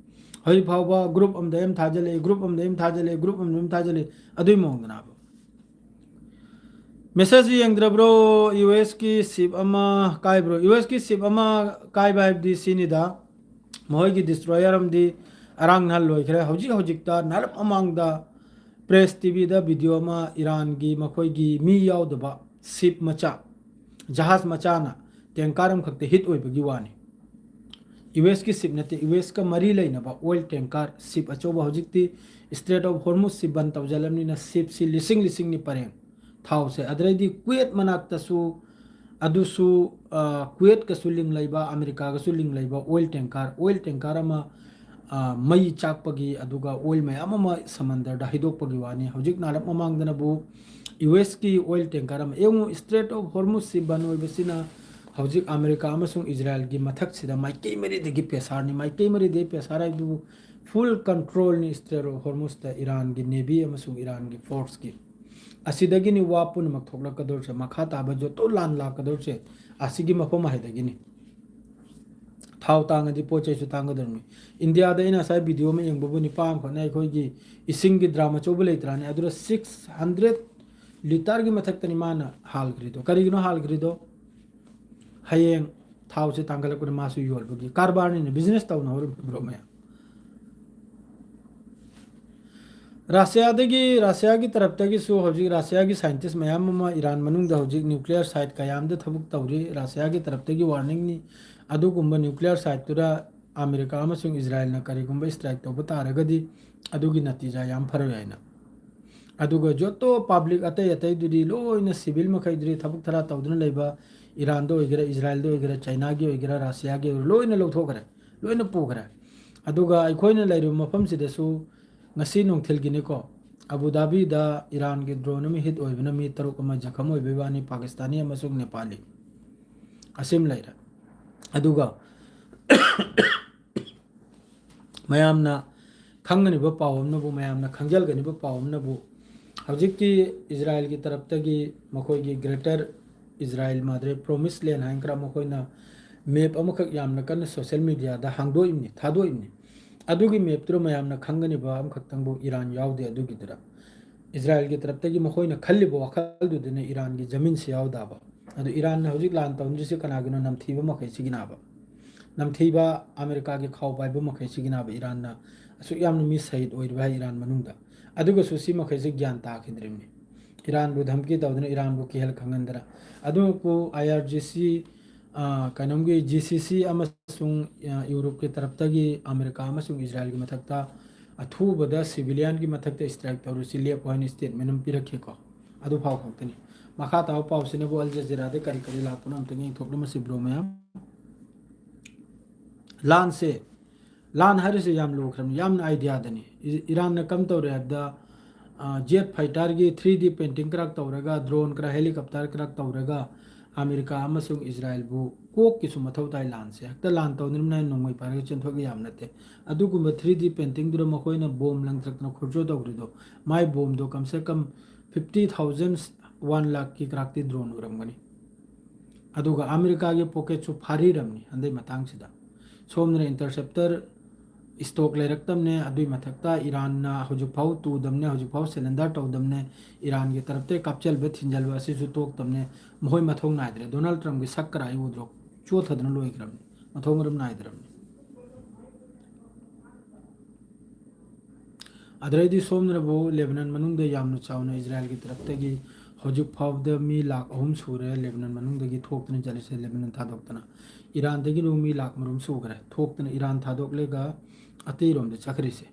ꯍꯧꯖꯤꯛ ꯐꯥꯎꯕ group ꯑꯃꯗ ꯑꯦꯝ ꯊꯥꯖꯜꯂꯛꯏ, group ꯑꯃꯗ ꯑꯦꯝ ꯊꯥꯖꯜꯂꯛꯏ, group ꯑꯃꯗ ꯑꯦꯝ ꯊꯥꯖꯜꯂꯛꯏ, ꯑꯗꯨꯏ ꯃꯑꯣꯡꯗꯅꯦꯕ꯫ Message ꯌꯦꯡꯗ꯭ꯔꯕ꯭ꯔꯣ? ꯌꯨ ꯑꯦꯁꯀꯤ ship ꯑꯃ ꯀꯥꯏꯕ꯭ꯔꯣ? ꯌꯨ ꯑꯦꯁꯀꯤ ship ꯑꯃ ꯀꯥꯏꯕ ꯍꯥꯏꯕꯗꯤ ꯁꯤꯅꯤꯗ, ꯃꯈꯣꯏꯒꯤ destroyer ꯑꯃꯗꯤ ꯑꯔꯥꯡ ꯅꯍꯥꯟ ꯂꯣꯏꯈ꯭ꯔꯦ꯫ ꯍꯧꯖꯤꯛ ꯍꯧꯖꯤꯛꯇ ꯅꯍꯥꯟ ꯃꯃꯥꯡꯗ Press ꯇꯤꯚꯤꯗ video ꯑꯃ ꯏꯔꯥꯟꯒꯤ ꯃꯈꯣꯏꯒꯤ ꯃꯤ ꯌꯥꯎꯗꯕ ship ꯃꯆꯥ, ꯖꯍꯥꯖ ꯃꯆꯥꯅ tanker ꯑꯃꯈꯛꯇ hit ꯑꯣꯏꯕꯒꯤ ꯋꯥꯅꯤ꯫ ꯌꯨ ꯑꯦꯁꯀꯤ ꯁꯤꯞ ꯅꯠꯇꯦ, ꯌꯨ ꯑꯦꯁꯀ ꯃꯔꯤ ꯂꯩꯅꯕ ꯑꯣꯏꯜ ꯇꯦꯡꯀꯔ ꯁꯤꯞ ꯑꯆꯧꯕ, ꯍꯧꯖꯤꯛꯇꯤ ꯏꯁꯇ꯭ꯔꯦꯠ ꯑꯣꯐ ꯍꯣꯔꯃꯨꯁ ꯁꯤ ꯕꯟ ꯇꯧꯁꯤꯜꯂꯕꯅꯤꯅ ꯁꯤꯞꯁꯤ ꯂꯤꯁꯤꯡ ꯂꯤꯁꯤꯡꯅꯤ ꯄꯔꯦꯡ ꯊꯥꯎꯁꯦ꯫ ꯑꯗꯨꯗꯩꯗꯤ ꯀꯨꯋꯦꯠ ꯃꯅꯥꯛꯇꯁꯨ, ꯑꯗꯨꯁꯨ, ꯑ, ꯀꯨꯋꯦꯠꯀꯁꯨ ꯂꯤꯡ ꯂꯩꯕ, ꯑꯃꯦꯔꯤꯀꯥꯒꯁꯨ ꯂꯤꯡ ꯂꯩꯕ ꯑꯣꯏꯜ ꯇꯦꯡꯀꯔ, ꯑꯣꯏꯜ ꯇꯦꯡꯀꯔ ꯑꯃ, ꯑ, ꯃꯩ ꯆꯥꯛꯄꯒꯤ, ꯑꯗꯨꯒ ꯑꯣꯏꯜ ꯃꯌꯥꯝ ꯑꯃ ꯁꯃꯟꯗꯔꯗ ꯍꯩꯗꯣꯛꯄꯒꯤ ꯋꯥꯅꯤ꯫ ꯍꯧꯖꯤꯛ ꯅꯍꯥꯟ ꯃꯃꯥꯡꯗꯅꯕꯨ ꯌꯨ ꯑꯦꯁꯀꯤ ꯑꯣꯏꯜ ꯇꯦꯡꯀꯔ ꯑꯃ, ꯌꯦꯡꯉꯨ, ꯏꯁꯇ꯭ꯔꯦꯠ ꯑꯣꯐ ꯍꯣꯔꯃꯨꯁꯁꯤ ꯕꯟ ꯑꯣꯏꯕꯁꯤꯅ ꯍꯧꯖꯤꯛ ꯑꯃꯦꯔꯤꯀꯥ ꯑꯃꯁꯨꯡ ꯏꯖꯔꯥꯏꯜꯒꯤ ꯃꯊꯛꯁꯤꯗ ꯃꯥꯏꯀꯩ ꯃꯔꯤꯗꯒꯤ ꯄ꯭ꯔꯦꯁꯥꯔꯅꯤ꯫ ꯃꯥꯏꯀꯩ ꯃꯔꯤꯗꯒꯤ ꯄ꯭ꯔꯦꯁꯥꯔ ꯍꯥꯏꯕꯗꯨꯕꯨ ꯐꯨꯜ ꯀꯟꯇ꯭ꯔꯣꯜꯅꯤ ꯏꯁꯇ꯭ꯔꯦꯠ ꯑꯣꯐ ꯍꯣꯔꯃꯨꯁꯇ ꯏꯔꯥꯟꯒꯤ ꯅꯦꯚꯤ ꯑꯃꯁꯨꯡ ꯏꯔꯥꯟꯒꯤ ꯐꯣꯔꯁꯀꯤ꯫ ꯑꯁꯤꯗꯒꯤꯅꯤ ꯋꯥ ꯄꯨꯝꯅꯃꯛ ꯊꯣꯛꯂꯛꯀꯗꯧꯔꯤꯁꯦ꯫ ꯃꯈꯥ ꯇꯥꯕ ꯖꯣꯇꯣ ꯂꯥꯟ ꯂꯥꯛꯀꯗꯧꯔꯤꯁꯦ ꯑꯁꯤꯒꯤ ꯃꯐꯝ ꯍꯥꯏꯗꯒꯤꯅꯤ꯫ ꯊꯥꯎ ꯇꯥꯡꯉꯗꯤ ꯄꯣꯠ ꯆꯩꯁꯨ ꯇꯥꯡꯒꯗꯧꯔꯤꯕꯅꯤ꯫ ꯏꯟꯗꯤꯌꯥꯗ ꯑꯩꯅ ꯉꯁꯥꯏ ꯚꯤꯗꯤꯑꯣ ꯑꯃ ꯌꯦꯡꯕꯕꯨ ꯅꯤꯄꯥ ꯑꯃꯈꯛꯅ ꯑꯩꯈꯣꯏꯒꯤ ꯏꯁꯤꯡꯒꯤ ꯗ꯭ꯔꯥꯝ ꯑꯆꯧꯕ ꯂꯩꯇ꯭ꯔꯥꯅꯦ, ꯑꯗꯨꯗ ꯁꯤꯛꯁ ꯍꯟꯗ꯭ꯔꯦꯠ ꯂꯤꯇꯔꯒꯤ ꯃꯊꯛꯇꯅꯤ ꯃꯥꯅ ꯍꯥꯜꯈ꯭ꯔꯤꯗꯣ꯫ ꯀꯔꯤꯒꯤꯅꯣ ꯍꯥꯜꯈ꯭ꯔꯤꯗꯣ? ꯍꯌꯦꯡ ꯊꯥꯎꯁꯦ ꯇꯥꯡꯈꯠꯂꯛꯄꯗ ꯃꯥꯁꯨ ꯌꯣꯜꯕꯒꯤ ꯀꯔꯕꯥꯔꯅꯤꯅ, ꯕꯤꯖꯤꯅꯦꯁ ꯇꯧꯅꯍꯧꯔꯤꯕ ꯃꯌꯥꯝ꯫ ꯔꯁꯤꯌꯥꯗꯒꯤ, ꯔꯁꯤꯌꯥꯒꯤ ꯇꯔꯞꯇꯒꯤꯁꯨ ꯍꯧꯖꯤꯛ ꯔꯁꯤꯌꯥꯒꯤ ꯁꯥꯏꯟꯇꯤꯁ ꯃꯌꯥꯝ ꯑꯃ ꯏꯔꯥꯟ ꯃꯅꯨꯡꯗ ꯍꯧꯖꯤꯛ ꯅ꯭ꯌꯨꯀ꯭ꯂꯤꯌꯔ ꯁꯥꯏꯠ ꯀꯌꯥ ꯑꯃꯗ ꯊꯕꯛ ꯇꯧꯔꯤ꯫ ꯔꯁꯤꯌꯥꯒꯤ ꯇꯔꯞꯇꯒꯤ ꯋꯥꯔꯅꯤꯡꯅꯤ꯫ ꯑꯗꯨꯒꯨꯝꯕ ꯅ꯭ꯌꯨꯀ꯭ꯂꯤꯌꯔ ꯁꯥꯏꯠꯇꯨꯗ ꯑꯃꯦꯔꯤꯀꯥ ꯑꯃꯁꯨꯡ ꯏꯖꯔꯥꯏꯜꯅ ꯀꯔꯤꯒꯨꯝꯕ ꯏꯁꯇ꯭ꯔꯥꯏꯛ ꯇꯧꯕ ꯇꯥꯔꯒꯗꯤ ꯑꯗꯨꯒꯤ ꯅꯇꯤꯖꯥ ꯌꯥꯝ ꯐꯔꯣꯏ ꯍꯥꯏꯅ꯫ ꯑꯗꯨꯒ ꯖꯣꯇꯣ ꯄꯥꯕ꯭ꯂꯤꯛ ꯑꯇꯩ ꯑꯇꯩꯗꯨꯗꯤ ꯂꯣꯏꯅ ꯁꯤꯚꯤꯜ ꯃꯈꯩꯗꯨꯗꯤ ꯊꯕꯛ ꯊꯔꯥ ꯇꯧꯗꯨꯅ ꯂꯩꯕ, ꯏꯔꯥꯟꯗ ꯑꯣꯏꯒꯦꯔꯥ, ꯏꯖꯔꯥꯏꯜꯗ ꯑꯣꯏꯒꯦꯔꯥ, ꯆꯥꯏꯅꯥꯒꯤ ꯑꯣꯏꯒꯦꯔꯥ, ꯔꯁꯤꯌꯥꯒꯤ ꯑꯣꯏꯒꯦꯔꯥ, ꯂꯣꯏꯅ ꯂꯧꯊꯣꯛꯈ꯭ꯔꯦ, ꯂꯣꯏꯅ ꯄꯨꯈ꯭ꯔꯦ꯫ ꯑꯗꯨꯒ ꯑꯩꯈꯣꯏꯅ ꯂꯩꯔꯤꯕ ꯃꯐꯝꯁꯤꯗꯁꯨ ꯉꯁꯤ ꯅꯨꯡꯊꯤꯜꯒꯤꯅꯤꯀꯣ, ꯑꯕꯨ ꯙꯥꯕꯤꯗ ꯏꯔꯥꯟꯒꯤ ꯗ꯭ꯔꯣꯟ ꯑꯃ ꯍꯤꯠ ꯑꯣꯏꯕꯅ ꯃꯤ ꯇꯔꯨꯛ ꯑꯃ ꯖꯈꯝ ꯑꯣꯏꯕꯒꯤ ꯋꯥꯅꯤ, ꯄꯥꯀꯤꯁꯇꯥꯅꯤ ꯑꯃꯁꯨꯡ ꯅꯦꯄꯥꯂꯤ꯫ ꯑꯁꯤꯃ ꯂꯩꯔꯦ꯫ ꯑꯗꯨꯒ ꯃꯌꯥꯝꯅ ꯈꯪꯒꯅꯤꯕ ꯄꯥꯎ ꯑꯃꯅꯕꯨ, ꯃꯌꯥꯝꯅ ꯈꯪꯖꯤꯜꯒꯅꯤꯕ ꯄꯥꯎ ꯑꯃꯅꯕꯨ, ꯍꯧꯖꯤꯛꯀꯤ ꯏꯖꯔꯥꯏꯜꯒꯤ ꯇꯔꯞꯇꯒꯤ ꯃꯈꯣꯏꯒꯤ ꯒ꯭ꯔꯦꯇꯔ ꯏꯖꯔꯥꯏꯜ ꯃꯥꯗ꯭ꯔꯦ ꯄ꯭ꯔꯣꯃꯤꯁ ꯂꯦꯟ ꯍꯥꯏꯅ ꯈꯔ ꯃꯈꯣꯏꯅ ꯃꯦꯞ ꯑꯃꯈꯛ ꯌꯥꯝꯅ ꯀꯟꯅ ꯁꯣꯁꯦꯜ ꯃꯦꯗꯤꯌꯥꯗ ꯍꯥꯡꯗꯣꯛꯏꯕꯅꯤ, ꯊꯥꯗꯣꯛꯏꯕꯅꯤ꯫ ꯑꯗꯨꯒꯤ ꯃꯦꯞꯇꯨꯗ ꯃꯌꯥꯝꯅ ꯈꯪꯒꯅꯤꯕ ꯑꯃꯈꯛꯇꯪꯕꯨ ꯏꯔꯥꯟ ꯌꯥꯎꯗꯦ ꯑꯗꯨꯒꯤꯗꯨꯗ꯫ ꯏꯖꯔꯥꯏꯜꯒꯤ ꯇꯔꯞꯇꯒꯤ ꯃꯈꯣꯏꯅ ꯈꯜꯂꯤꯕ ꯋꯥꯈꯜꯗꯨꯗꯅ ꯏꯔꯥꯟꯒꯤ ꯖꯃꯤꯟꯁꯤ ꯌꯥꯎꯗꯕ꯫ ꯑꯗꯨ ꯏꯔꯥꯟꯅ ꯍꯧꯖꯤꯛ ꯂꯥꯟ ꯇꯧꯅꯔꯤꯁꯤ ꯀꯅꯥꯒꯤꯅꯣ? ꯅꯝꯊꯤꯕ ꯃꯈꯩꯁꯤꯒꯤꯅꯥꯕ꯫ ꯅꯝꯊꯤꯕ ꯑꯃꯦꯔꯤꯀꯥꯒꯤ ꯈꯥꯎ ꯄꯥꯏꯕ ꯃꯈꯩꯁꯤꯒꯤꯅꯥꯕ ꯏꯔꯥꯟꯅ ꯑꯁꯨꯛ ꯌꯥꯝꯅ ꯃꯤ ꯁꯍꯤꯗ ꯑꯣꯏꯔꯤꯕ ꯍꯥꯏ ꯏꯔꯥꯟ ꯃꯅꯨꯡꯗ꯫ ꯑꯗꯨꯒꯁꯨ ꯁꯤ ꯃꯈꯩꯁꯤ ꯒ꯭ꯌꯥꯟ ꯇꯥꯈꯤꯗ꯭ꯔꯤꯕꯅꯤ꯫ ꯏꯔꯥꯟꯕꯨ ꯙꯝꯀꯤ ꯇꯧꯗꯅ, ꯏꯔꯥꯟꯕꯨ ꯀꯤꯍꯜ ꯈꯪꯍꯟꯗꯅ꯫ ꯑꯗꯨꯃꯛꯄꯨ ꯑꯥꯏ ꯑꯥꯔ ꯖꯤ ꯁꯤ ꯑ, ꯀꯩꯅꯣꯝꯒꯤ G C C ꯑꯃꯁꯨꯡ, ꯑ, ꯌꯨꯔꯣꯞꯀꯤ ꯇꯔꯞꯇꯒꯤ ꯑꯃꯦꯔꯤꯀꯥ ꯑꯃꯁꯨꯡ ꯏꯖꯔꯥꯏꯜꯒꯤ ꯃꯊꯛꯇ ꯑꯊꯨꯕꯗ civilianꯒꯤ ꯃꯊꯛꯇ strike ꯇꯧꯔꯁꯤ ꯂꯦꯞꯄꯣ ꯍꯥꯏꯅ statement ꯑꯃ ꯄꯤꯔꯛꯈꯤꯀꯣ꯫ ꯑꯗꯨ ꯐꯥꯎ ꯈꯛꯇꯅꯤ꯫ ꯃꯈꯥ ꯇꯥꯕ ꯄꯥꯎꯁꯤꯅꯕꯨ ꯑꯜ ꯖꯖꯤꯔꯥꯗ ꯀꯔꯤ ꯀꯔꯤ ꯂꯥꯛꯄꯅꯣ ꯑꯝꯇꯪ ꯌꯦꯡꯊꯣꯛꯂꯝꯃꯁꯤ bro ꯃꯌꯥꯝ꯫ ꯂꯥꯟꯁꯦ, ꯂꯥꯟ ꯍꯥꯏꯔꯤꯁꯦ ꯌꯥꯝ ꯂꯨꯈ꯭ꯔꯕꯅꯤ, ꯌꯥꯝꯅ idea ꯗꯅꯤ꯫ ꯏ-, ꯏꯔꯥꯟꯅ ꯀꯝ ꯇꯧꯔꯦ ꯍꯥꯏꯕꯗ, ꯑ, jet fighterꯒꯤ three D painting ꯈꯔ ꯇꯧꯔꯒ, drone ꯈꯔ, helicopter ꯈꯔ ꯇꯧꯔꯒ, ꯑꯃꯦꯔꯤꯀꯥ ꯑꯃꯁꯨꯡ ꯏꯖꯔꯥꯏꯜꯕꯨ ꯀꯣꯛꯀꯤꯁꯨ ꯃꯊꯧ ꯇꯥꯏ ꯂꯥꯟꯁꯦ꯫ ꯍꯦꯛꯇ ꯂꯥꯟ ꯇꯧꯅꯤꯡꯕꯅ ꯅꯣꯡꯃꯩ ꯄꯥꯏꯔꯒ ꯆꯦꯟꯊꯣꯛꯄ ꯌꯥꯕ ꯅꯠꯇꯦ꯫ ꯑꯗꯨꯒꯨꯝꯕ three D paintingꯗꯨꯗ ꯃꯈꯣꯏꯅ bomb ꯂꯪꯊꯔꯛꯇꯅ ꯈꯣꯔꯖꯣ ꯇꯧꯈ꯭ꯔꯤꯗꯣ, ꯃꯥꯏ bombꯗꯣ ꯀꯝ ꯁꯦ ꯀꯝ fifty thousand, one ꯂꯥꯛꯀꯤ ꯀ꯭ꯔꯥꯛꯇꯤ drone ꯑꯣꯏꯔꯝꯒꯅꯤ꯫ ꯑꯗꯨꯒ ꯑꯃꯦꯔꯤꯀꯥꯒꯤ pocketꯁꯨ ꯐꯥꯔꯤꯔꯝꯅꯤ ꯍꯟꯗꯛ ꯃꯇꯥꯡꯁꯤꯗ꯫ ꯁꯣꯝꯗꯅ interceptor stock ꯂꯩꯔꯛꯇꯕꯅꯦ, ꯑꯗꯨꯏ ꯃꯊꯛꯇ ꯏꯔꯥꯟꯅ ꯍꯧꯖꯤꯛꯐꯥꯎ ꯇꯨꯗꯕꯅꯦ, ꯍꯧꯖꯤꯛꯐꯥꯎ surrender ꯇꯧꯗꯕꯅꯦ, ꯏꯔꯥꯟꯒꯤ ꯇꯔꯞꯇ ꯀꯥꯞꯆꯜꯕ ꯊꯤꯟꯖꯜꯕ ꯑꯁꯤꯁꯨ ꯇꯣꯛꯇꯕꯅꯦ꯫ ꯃꯈꯣꯏ ꯃꯊꯧ ꯅꯥꯏꯗ꯭ꯔꯦ꯫ ꯗꯣꯅꯥꯜꯗ ꯇ꯭ꯔꯝꯞꯀꯤ ꯁꯛ ꯀꯔꯥꯏ ꯎꯗ꯭ꯔꯣ? ꯆꯣꯠꯊꯗꯅ ꯂꯣꯏꯈ꯭ꯔꯕꯅꯤ, ꯃꯊꯧ ꯃꯔꯝ ꯅꯥꯏꯗ꯭ꯔꯕꯅꯤ꯫ ꯑꯗꯨꯗꯩꯗꯤ ꯁꯣꯝꯗꯅꯕꯨ ꯂꯦꯕꯅꯟ ꯃꯅꯨꯡꯗ ꯌꯥꯝꯅ ꯆꯥꯎꯅ ꯏꯖꯔꯥꯏꯜꯒꯤ ꯇꯔꯞꯇꯒꯤ ꯍꯧꯖꯤꯛ ꯐꯥꯎꯕꯗ ꯃꯤ ꯂꯥꯈ ꯑꯍꯨꯝ ꯁꯨꯔꯦ ꯂꯦꯕꯅꯟ ꯃꯅꯨꯡꯗꯒꯤ ꯊꯣꯛꯇꯅ ꯆꯠꯂꯤꯁꯦ, ꯂꯦꯕꯅꯟ ꯊꯥꯗꯣꯛꯇꯅ꯫ ꯏꯔꯥꯟꯗꯒꯤꯅ ꯃꯤ ꯂꯥꯈ ꯃꯔꯨꯝ ꯁꯨꯈ꯭ꯔꯦ ꯊꯣꯛꯇꯅ, ꯏꯔꯥꯟ ꯊꯥꯗꯣꯛꯂꯒ ꯑꯇꯩꯔꯣꯝꯗ ꯆꯠꯈ꯭ꯔꯤꯁꯦ,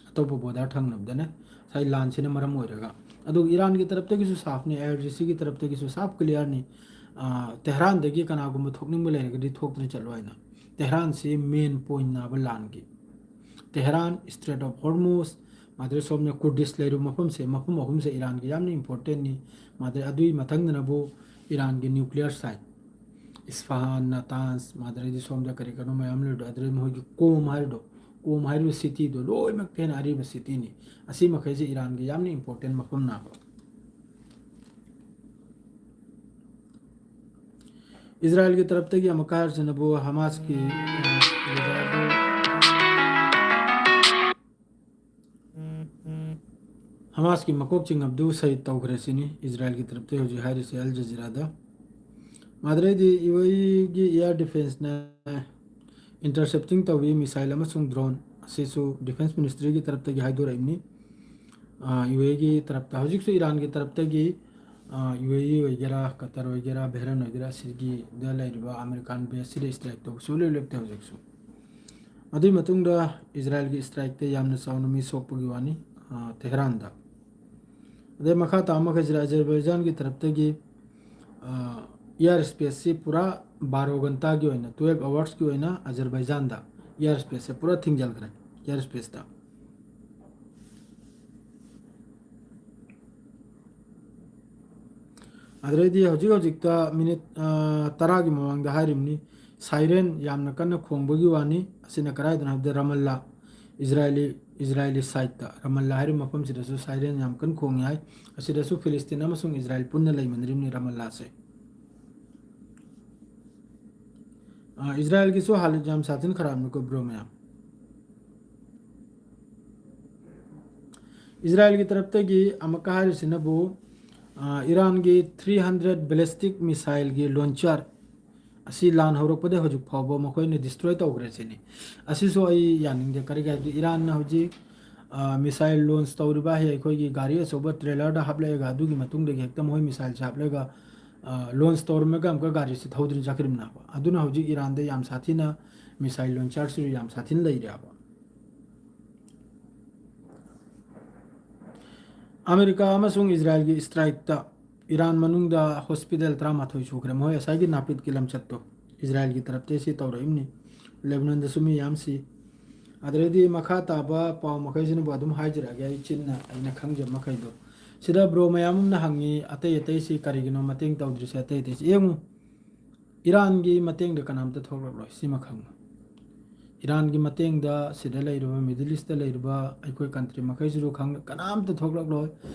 ꯑꯇꯣꯞꯄ border ꯊꯪꯅꯕꯗꯅ ꯉꯁꯥꯏ ꯂꯥꯟꯁꯤꯅ ꯃꯔꯝ ꯑꯣꯏꯔꯒ꯫ ꯑꯗꯨꯒ ꯏꯔꯥꯟꯒꯤ ꯇꯔꯞꯇꯒꯤꯁꯨ ꯁꯥꯐꯅꯤ, IRGCꯒꯤ ꯇꯔꯞꯇꯒꯤꯁꯨ ꯁꯥꯐ clearꯅꯤ꯫ ꯑ, ꯇꯦꯍꯔꯥꯟꯗꯒꯤ ꯀꯅꯥꯒꯨꯝꯕ ꯊꯣꯛꯅꯤꯡꯕ ꯂꯩꯔꯒꯗꯤ ꯊꯣꯛꯇꯅ ꯆꯠꯂꯣ ꯍꯥꯏꯅ꯫ ꯇꯦꯍꯔꯥꯟꯁꯤ main point ꯅꯥꯕ ꯂꯥꯟꯒꯤ꯫ ꯇꯦꯍꯔꯥꯟ, Strait of Hormuz, ꯃꯥꯗ꯭ꯔꯦ ꯁꯣꯝꯅ ꯀꯨꯔꯗꯤꯁ ꯂꯩꯔꯤꯕ ꯃꯐꯝꯁꯦ, ꯃꯐꯝ ꯑꯍꯨꯝꯁꯦ ꯏꯔꯥꯟꯒꯤ ꯌꯥꯝꯅ importantꯅꯤ꯫ ꯃꯥꯗ꯭ꯔꯦ ꯑꯗꯨꯒꯤ ꯃꯊꯪꯗꯅꯕꯨ ꯏꯔꯥꯟꯒꯤ nuclear site, ꯏꯁꯐꯥꯍꯥꯟ, ꯅꯥꯇꯥꯟꯁ, ꯃꯥꯗ꯭ꯔꯦꯗꯤ ꯁꯣꯝꯗ ꯀꯔꯤ ꯀꯔꯤꯅꯣ ꯃꯌꯥꯝ ꯂꯩꯔꯤꯗꯣ, ꯑꯗꯨꯗꯩ ꯃꯈꯣꯏꯒꯤ ꯀꯣꯝ ꯍꯥꯏꯔꯤꯗꯣ, ꯀꯣꯝ ꯍꯥꯏꯔꯤꯕ cityꯗꯣ ꯂꯣꯏꯅꯃꯛꯇ ꯍꯦꯟꯅ ꯑꯔꯤꯕ cityꯅꯤ꯫ ꯑꯁꯤ ꯃꯈꯩꯁꯦ ꯏꯔꯥꯟꯒꯤ ꯌꯥꯝꯅ important ꯃꯐꯝ ꯅꯥꯕ꯫ ꯏꯖꯔꯥꯏꯜꯒꯤ ꯇꯔꯞꯇꯒꯤ ꯑꯃꯨꯛꯀ ꯍꯥꯏꯔꯁꯤꯅꯕꯨ ꯍꯃꯥꯁꯀꯤ, ꯑ, leaderꯗꯨ, ꯍꯃꯥꯁꯀꯤ ꯃꯀꯣꯛ ꯆꯤꯡꯉꯕꯗꯨ ꯁꯍꯤꯗ ꯇꯧꯈ꯭ꯔꯦ ꯁꯤꯅꯤ ꯏꯖꯔꯥꯏꯜꯒꯤ ꯇꯔꯞꯇꯒꯤ ꯍꯧꯖꯤꯛ ꯍꯥꯏꯔꯤꯁꯦ ꯑꯜ ꯖꯖꯤꯔꯥꯗ꯫ ꯃꯥꯗ꯭ꯔꯦꯗꯤ UAEꯒꯤ air defenceꯅ intercepting ꯇꯧꯏ missile ꯑꯃꯁꯨꯡ drone ꯑꯁꯤꯁꯨ defence ministryꯒꯤ ꯇꯔꯞꯇꯒꯤ ꯍꯥꯏꯗꯣꯔꯛꯏꯕꯅꯤ꯫ ꯑ, UAEꯒꯤ ꯇꯔꯞꯇ ꯍꯧꯖꯤꯛꯁꯨ ꯏꯔꯥꯟꯒꯤ ꯇꯔꯞꯇꯒꯤ ꯌꯨ ꯑꯦ ꯏ ꯑꯣꯏꯒꯦꯔꯥ, ꯀꯇꯔ ꯑꯣꯏꯒꯦꯔꯥ, ꯕꯍꯔꯦꯟ ꯑꯣꯏꯒꯦꯔꯥ, ꯑꯁꯤꯒꯤ ꯗ ꯂꯩꯔꯤꯕ ꯑꯃꯦꯔꯤꯀꯥꯟ ꯕꯦꯁꯁꯤꯗ ꯏꯁꯇ꯭ꯔꯥꯏꯛ ꯇꯧꯕ ꯁꯨꯡꯂꯦꯞ ꯂꯦꯞꯇꯦ ꯍꯧꯖꯤꯛꯁꯨ꯫ ꯑꯗꯨꯒꯤ ꯃꯇꯨꯡꯗ ꯏꯖꯔꯥꯏꯜꯒꯤ ꯏꯁꯇ꯭ꯔꯥꯏꯛꯇ ꯌꯥꯝꯅ ꯆꯥꯎꯅ ꯃꯤ ꯁꯣꯛꯄꯒꯤ ꯋꯥꯅꯤ, ꯑ, ꯇꯦꯍꯔꯥꯟꯗ꯫ ꯑꯗꯩ ꯃꯈꯥ ꯇꯥꯕ ꯃꯈꯩꯁꯤꯗ ꯑꯖꯔꯕꯥꯏꯖꯥꯟꯒꯤ ꯇꯔꯞꯇꯒꯤ, ꯑ, ꯏꯌꯥꯔ ꯏꯁꯄꯦꯁꯁꯤ ꯄꯨꯔꯥ ꯕꯥꯔꯣ ꯘꯟꯇꯥꯒꯤ ꯑꯣꯏꯅ, ꯇ꯭ꯋꯦꯜꯐ ꯑꯋꯥꯔꯁꯀꯤ ꯑꯣꯏꯅ ꯑꯖꯔꯕꯥꯏꯖꯥꯟꯗ ꯏꯌꯥꯔ ꯏꯁꯄꯦꯁꯁꯦ ꯄꯨꯔꯥ ꯊꯤꯡꯖꯤꯜꯈ꯭ꯔꯦ, ꯏꯌꯥꯔ ꯏꯁꯄꯦꯁꯇ꯫ ꯑꯗꯨꯗꯩꯗꯤ ꯍꯧꯖꯤꯛ ꯍꯧꯖꯤꯛꯇ ꯃꯤꯅꯤꯠ, ꯑ, ꯇꯔꯥꯒꯤ ꯃꯃꯥꯡꯗ ꯍꯥꯏꯔꯤꯕꯅꯤ, ꯁꯥꯏꯔꯦꯟ ꯌꯥꯝꯅ ꯀꯟꯅ ꯈꯣꯡꯕꯒꯤ ꯋꯥꯅꯤ꯫ ꯑꯁꯤꯅ ꯀꯗꯥꯏꯗꯅꯣ ꯍꯥꯏꯕꯗ ꯔꯥꯃꯜꯂꯥ, ꯏꯖꯔꯥꯏꯂꯤ, ꯏꯖꯔꯥꯏꯂꯤ ꯁꯥꯏꯠꯇ, ꯔꯥꯃꯜꯂꯥ ꯍꯥꯏꯔꯤꯕ ꯃꯐꯝꯁꯤꯗꯁꯨ ꯁꯥꯏꯔꯦꯟ ꯌꯥꯝ ꯀꯟꯅ ꯈꯣꯡꯉꯤ ꯍꯥꯏ꯫ ꯑꯁꯤꯗꯁꯨ ꯐꯤꯂꯤꯁꯇꯤꯟ ꯑꯃꯁꯨꯡ ꯏꯖꯔꯥꯏꯜ ꯄꯨꯟꯅ ꯂꯩꯃꯤꯟꯅꯔꯤꯕꯅꯤ ꯔꯥꯃꯜꯂꯥꯁꯦ꯫ ꯑ, ꯏꯖꯔꯥꯏꯜꯒꯤꯁꯨ ꯍꯥꯂꯠ ꯌꯥꯝ ꯁꯥꯊꯤꯅ ꯈꯔꯥꯞꯅꯤꯀꯣ, ꯕ꯭ꯔꯣ ꯃꯌꯥꯝ꯫ ꯏꯖꯔꯥꯏꯜꯒꯤ ꯇꯔꯞꯇꯒꯤ ꯑꯃꯨꯛꯀ ꯍꯥꯏꯔꯤꯁꯤꯅꯕꯨ, ꯑ, ꯏꯔꯥꯟꯒꯤ ꯊ꯭ꯔꯤ ꯍꯟꯗ꯭ꯔꯦꯠ ꯕꯦꯂꯤꯁꯇꯤꯛ ꯃꯤꯁꯥꯏꯜꯒꯤ ꯂꯣꯟꯆꯔ ꯑꯁꯤ ꯂꯥꯟ ꯍꯧꯔꯛꯄꯗꯒꯤ ꯍꯧꯖꯤꯛ ꯐꯥꯎꯕ ꯃꯈꯣꯏꯅ ꯗꯤꯁꯇ꯭ꯔꯣꯏ ꯇꯧꯈ꯭ꯔꯦ ꯁꯤꯅꯤ꯫ ꯑꯁꯤꯁꯨ ꯑꯩ ꯌꯥꯅꯤꯡꯗꯦ꯫ ꯀꯔꯤꯒꯤ ꯍꯥꯏꯕꯗꯤ ꯏꯔꯥꯟꯅ ꯍꯧꯖꯤꯛ, ꯑ, ꯃꯤꯁꯥꯏꯜ ꯂꯣꯟꯆ ꯇꯧꯔꯤꯕ ꯍꯥꯏ, ꯑꯩꯈꯣꯏꯒꯤ ꯒꯥꯔꯤ ꯑꯆꯧꯕ ꯇ꯭ꯔꯦꯂꯔꯗ ꯍꯥꯞꯂꯛꯑꯒ, ꯑꯗꯨꯒꯤ ꯃꯇꯨꯡꯗꯒꯤ ꯍꯦꯛꯇ ꯃꯈꯣꯏ ꯃꯤꯁꯥꯏꯜꯁꯦ ꯍꯥꯞꯂꯒ, ꯑ, ꯂꯣꯟꯆ ꯇꯧꯔꯝꯃꯒ ꯑꯃꯨꯛꯀ ꯒꯥꯔꯤꯁꯦ ꯊꯧꯗꯨꯅ ꯆꯠꯈ꯭ꯔꯤꯕꯅꯦꯕ꯫ ꯑꯗꯨꯅ ꯍꯧꯖꯤꯛ ꯏꯔꯥꯟꯗ ꯌꯥꯝ ꯁꯥꯊꯤꯅ ꯃꯤꯁꯥꯏꯜ ꯂꯣꯟꯆꯔꯁꯤꯁꯨ ꯌꯥꯝ ꯁꯥꯊꯤꯅ ꯂꯩꯔꯦꯕ꯫ ꯑꯃꯦꯔꯤꯀꯥ ꯑꯃꯁꯨꯡ ꯏꯖꯔꯥꯏꯜꯒꯤ ꯏꯁꯇ꯭ꯔꯥꯏꯛꯇ ꯏꯔꯥꯟ ꯃꯅꯨꯡꯗ ꯍꯣꯁꯄꯤꯇꯥꯜ ꯇꯔꯥꯃꯥꯊꯣꯏ ꯁꯨꯈ꯭ꯔꯦ꯫ ꯃꯈꯣꯏ ꯉꯁꯥꯏꯒꯤ ꯅꯥꯄꯤꯠꯀꯤ ꯂꯝꯆꯠꯇꯣ ꯏꯖꯔꯥꯏꯜꯒꯤ ꯇꯔꯞꯇꯒꯤ ꯁꯤ ꯇꯧꯔꯛꯏꯕꯅꯤ꯫ ꯂꯦꯕꯅꯟꯗꯁꯨ ꯃꯤ ꯌꯥꯝ ꯁꯤ꯫ ꯑꯗꯨꯗꯩꯗꯤ ꯃꯈꯥ ꯇꯥꯕ ꯄꯥꯎ ꯃꯈꯩꯁꯤꯅꯕꯨ ꯑꯗꯨꯝ ꯍꯥꯏꯖꯔꯛꯑꯒꯦ, ꯑꯩ ꯆꯤꯟꯅ ꯑꯩꯅ ꯈꯪꯖꯕ ꯃꯈꯩꯗꯣ꯫ ꯁꯤꯗ ꯕ꯭ꯔꯣ ꯃꯌꯥꯝ ꯑꯃꯅ ꯍꯪꯉꯤ, ꯑꯇꯩ ꯑꯇꯩꯁꯤ ꯀꯔꯤꯒꯤꯅꯣ ꯃꯇꯦꯡ ꯇꯧꯗ꯭ꯔꯤꯁꯦ, ꯑꯇꯩ ꯑꯇꯩꯁꯤ ꯌꯦꯡꯉꯨ꯫ ꯏꯔꯥꯟꯒꯤ ꯃꯇꯦꯡꯗ ꯀꯅꯥꯝꯇ ꯊꯣꯛꯂꯛꯂꯣꯏ, ꯁꯤꯃ ꯈꯪꯉꯨ꯫ ꯏꯔꯥꯟꯒꯤ ꯃꯇꯦꯡꯗ ꯁꯤꯗ ꯂꯩꯔꯤꯕ, ꯃꯤꯗꯜ ꯏꯁꯇ ꯂꯩꯔꯤꯕ ꯑꯩꯈꯣꯏ ꯀꯟꯇ꯭ꯔꯤ ꯃꯈꯩꯁꯤꯁꯨ ꯈꯪ-, ꯀꯅꯥꯝꯇ ꯊꯣꯛꯂꯛꯂꯣꯏ꯫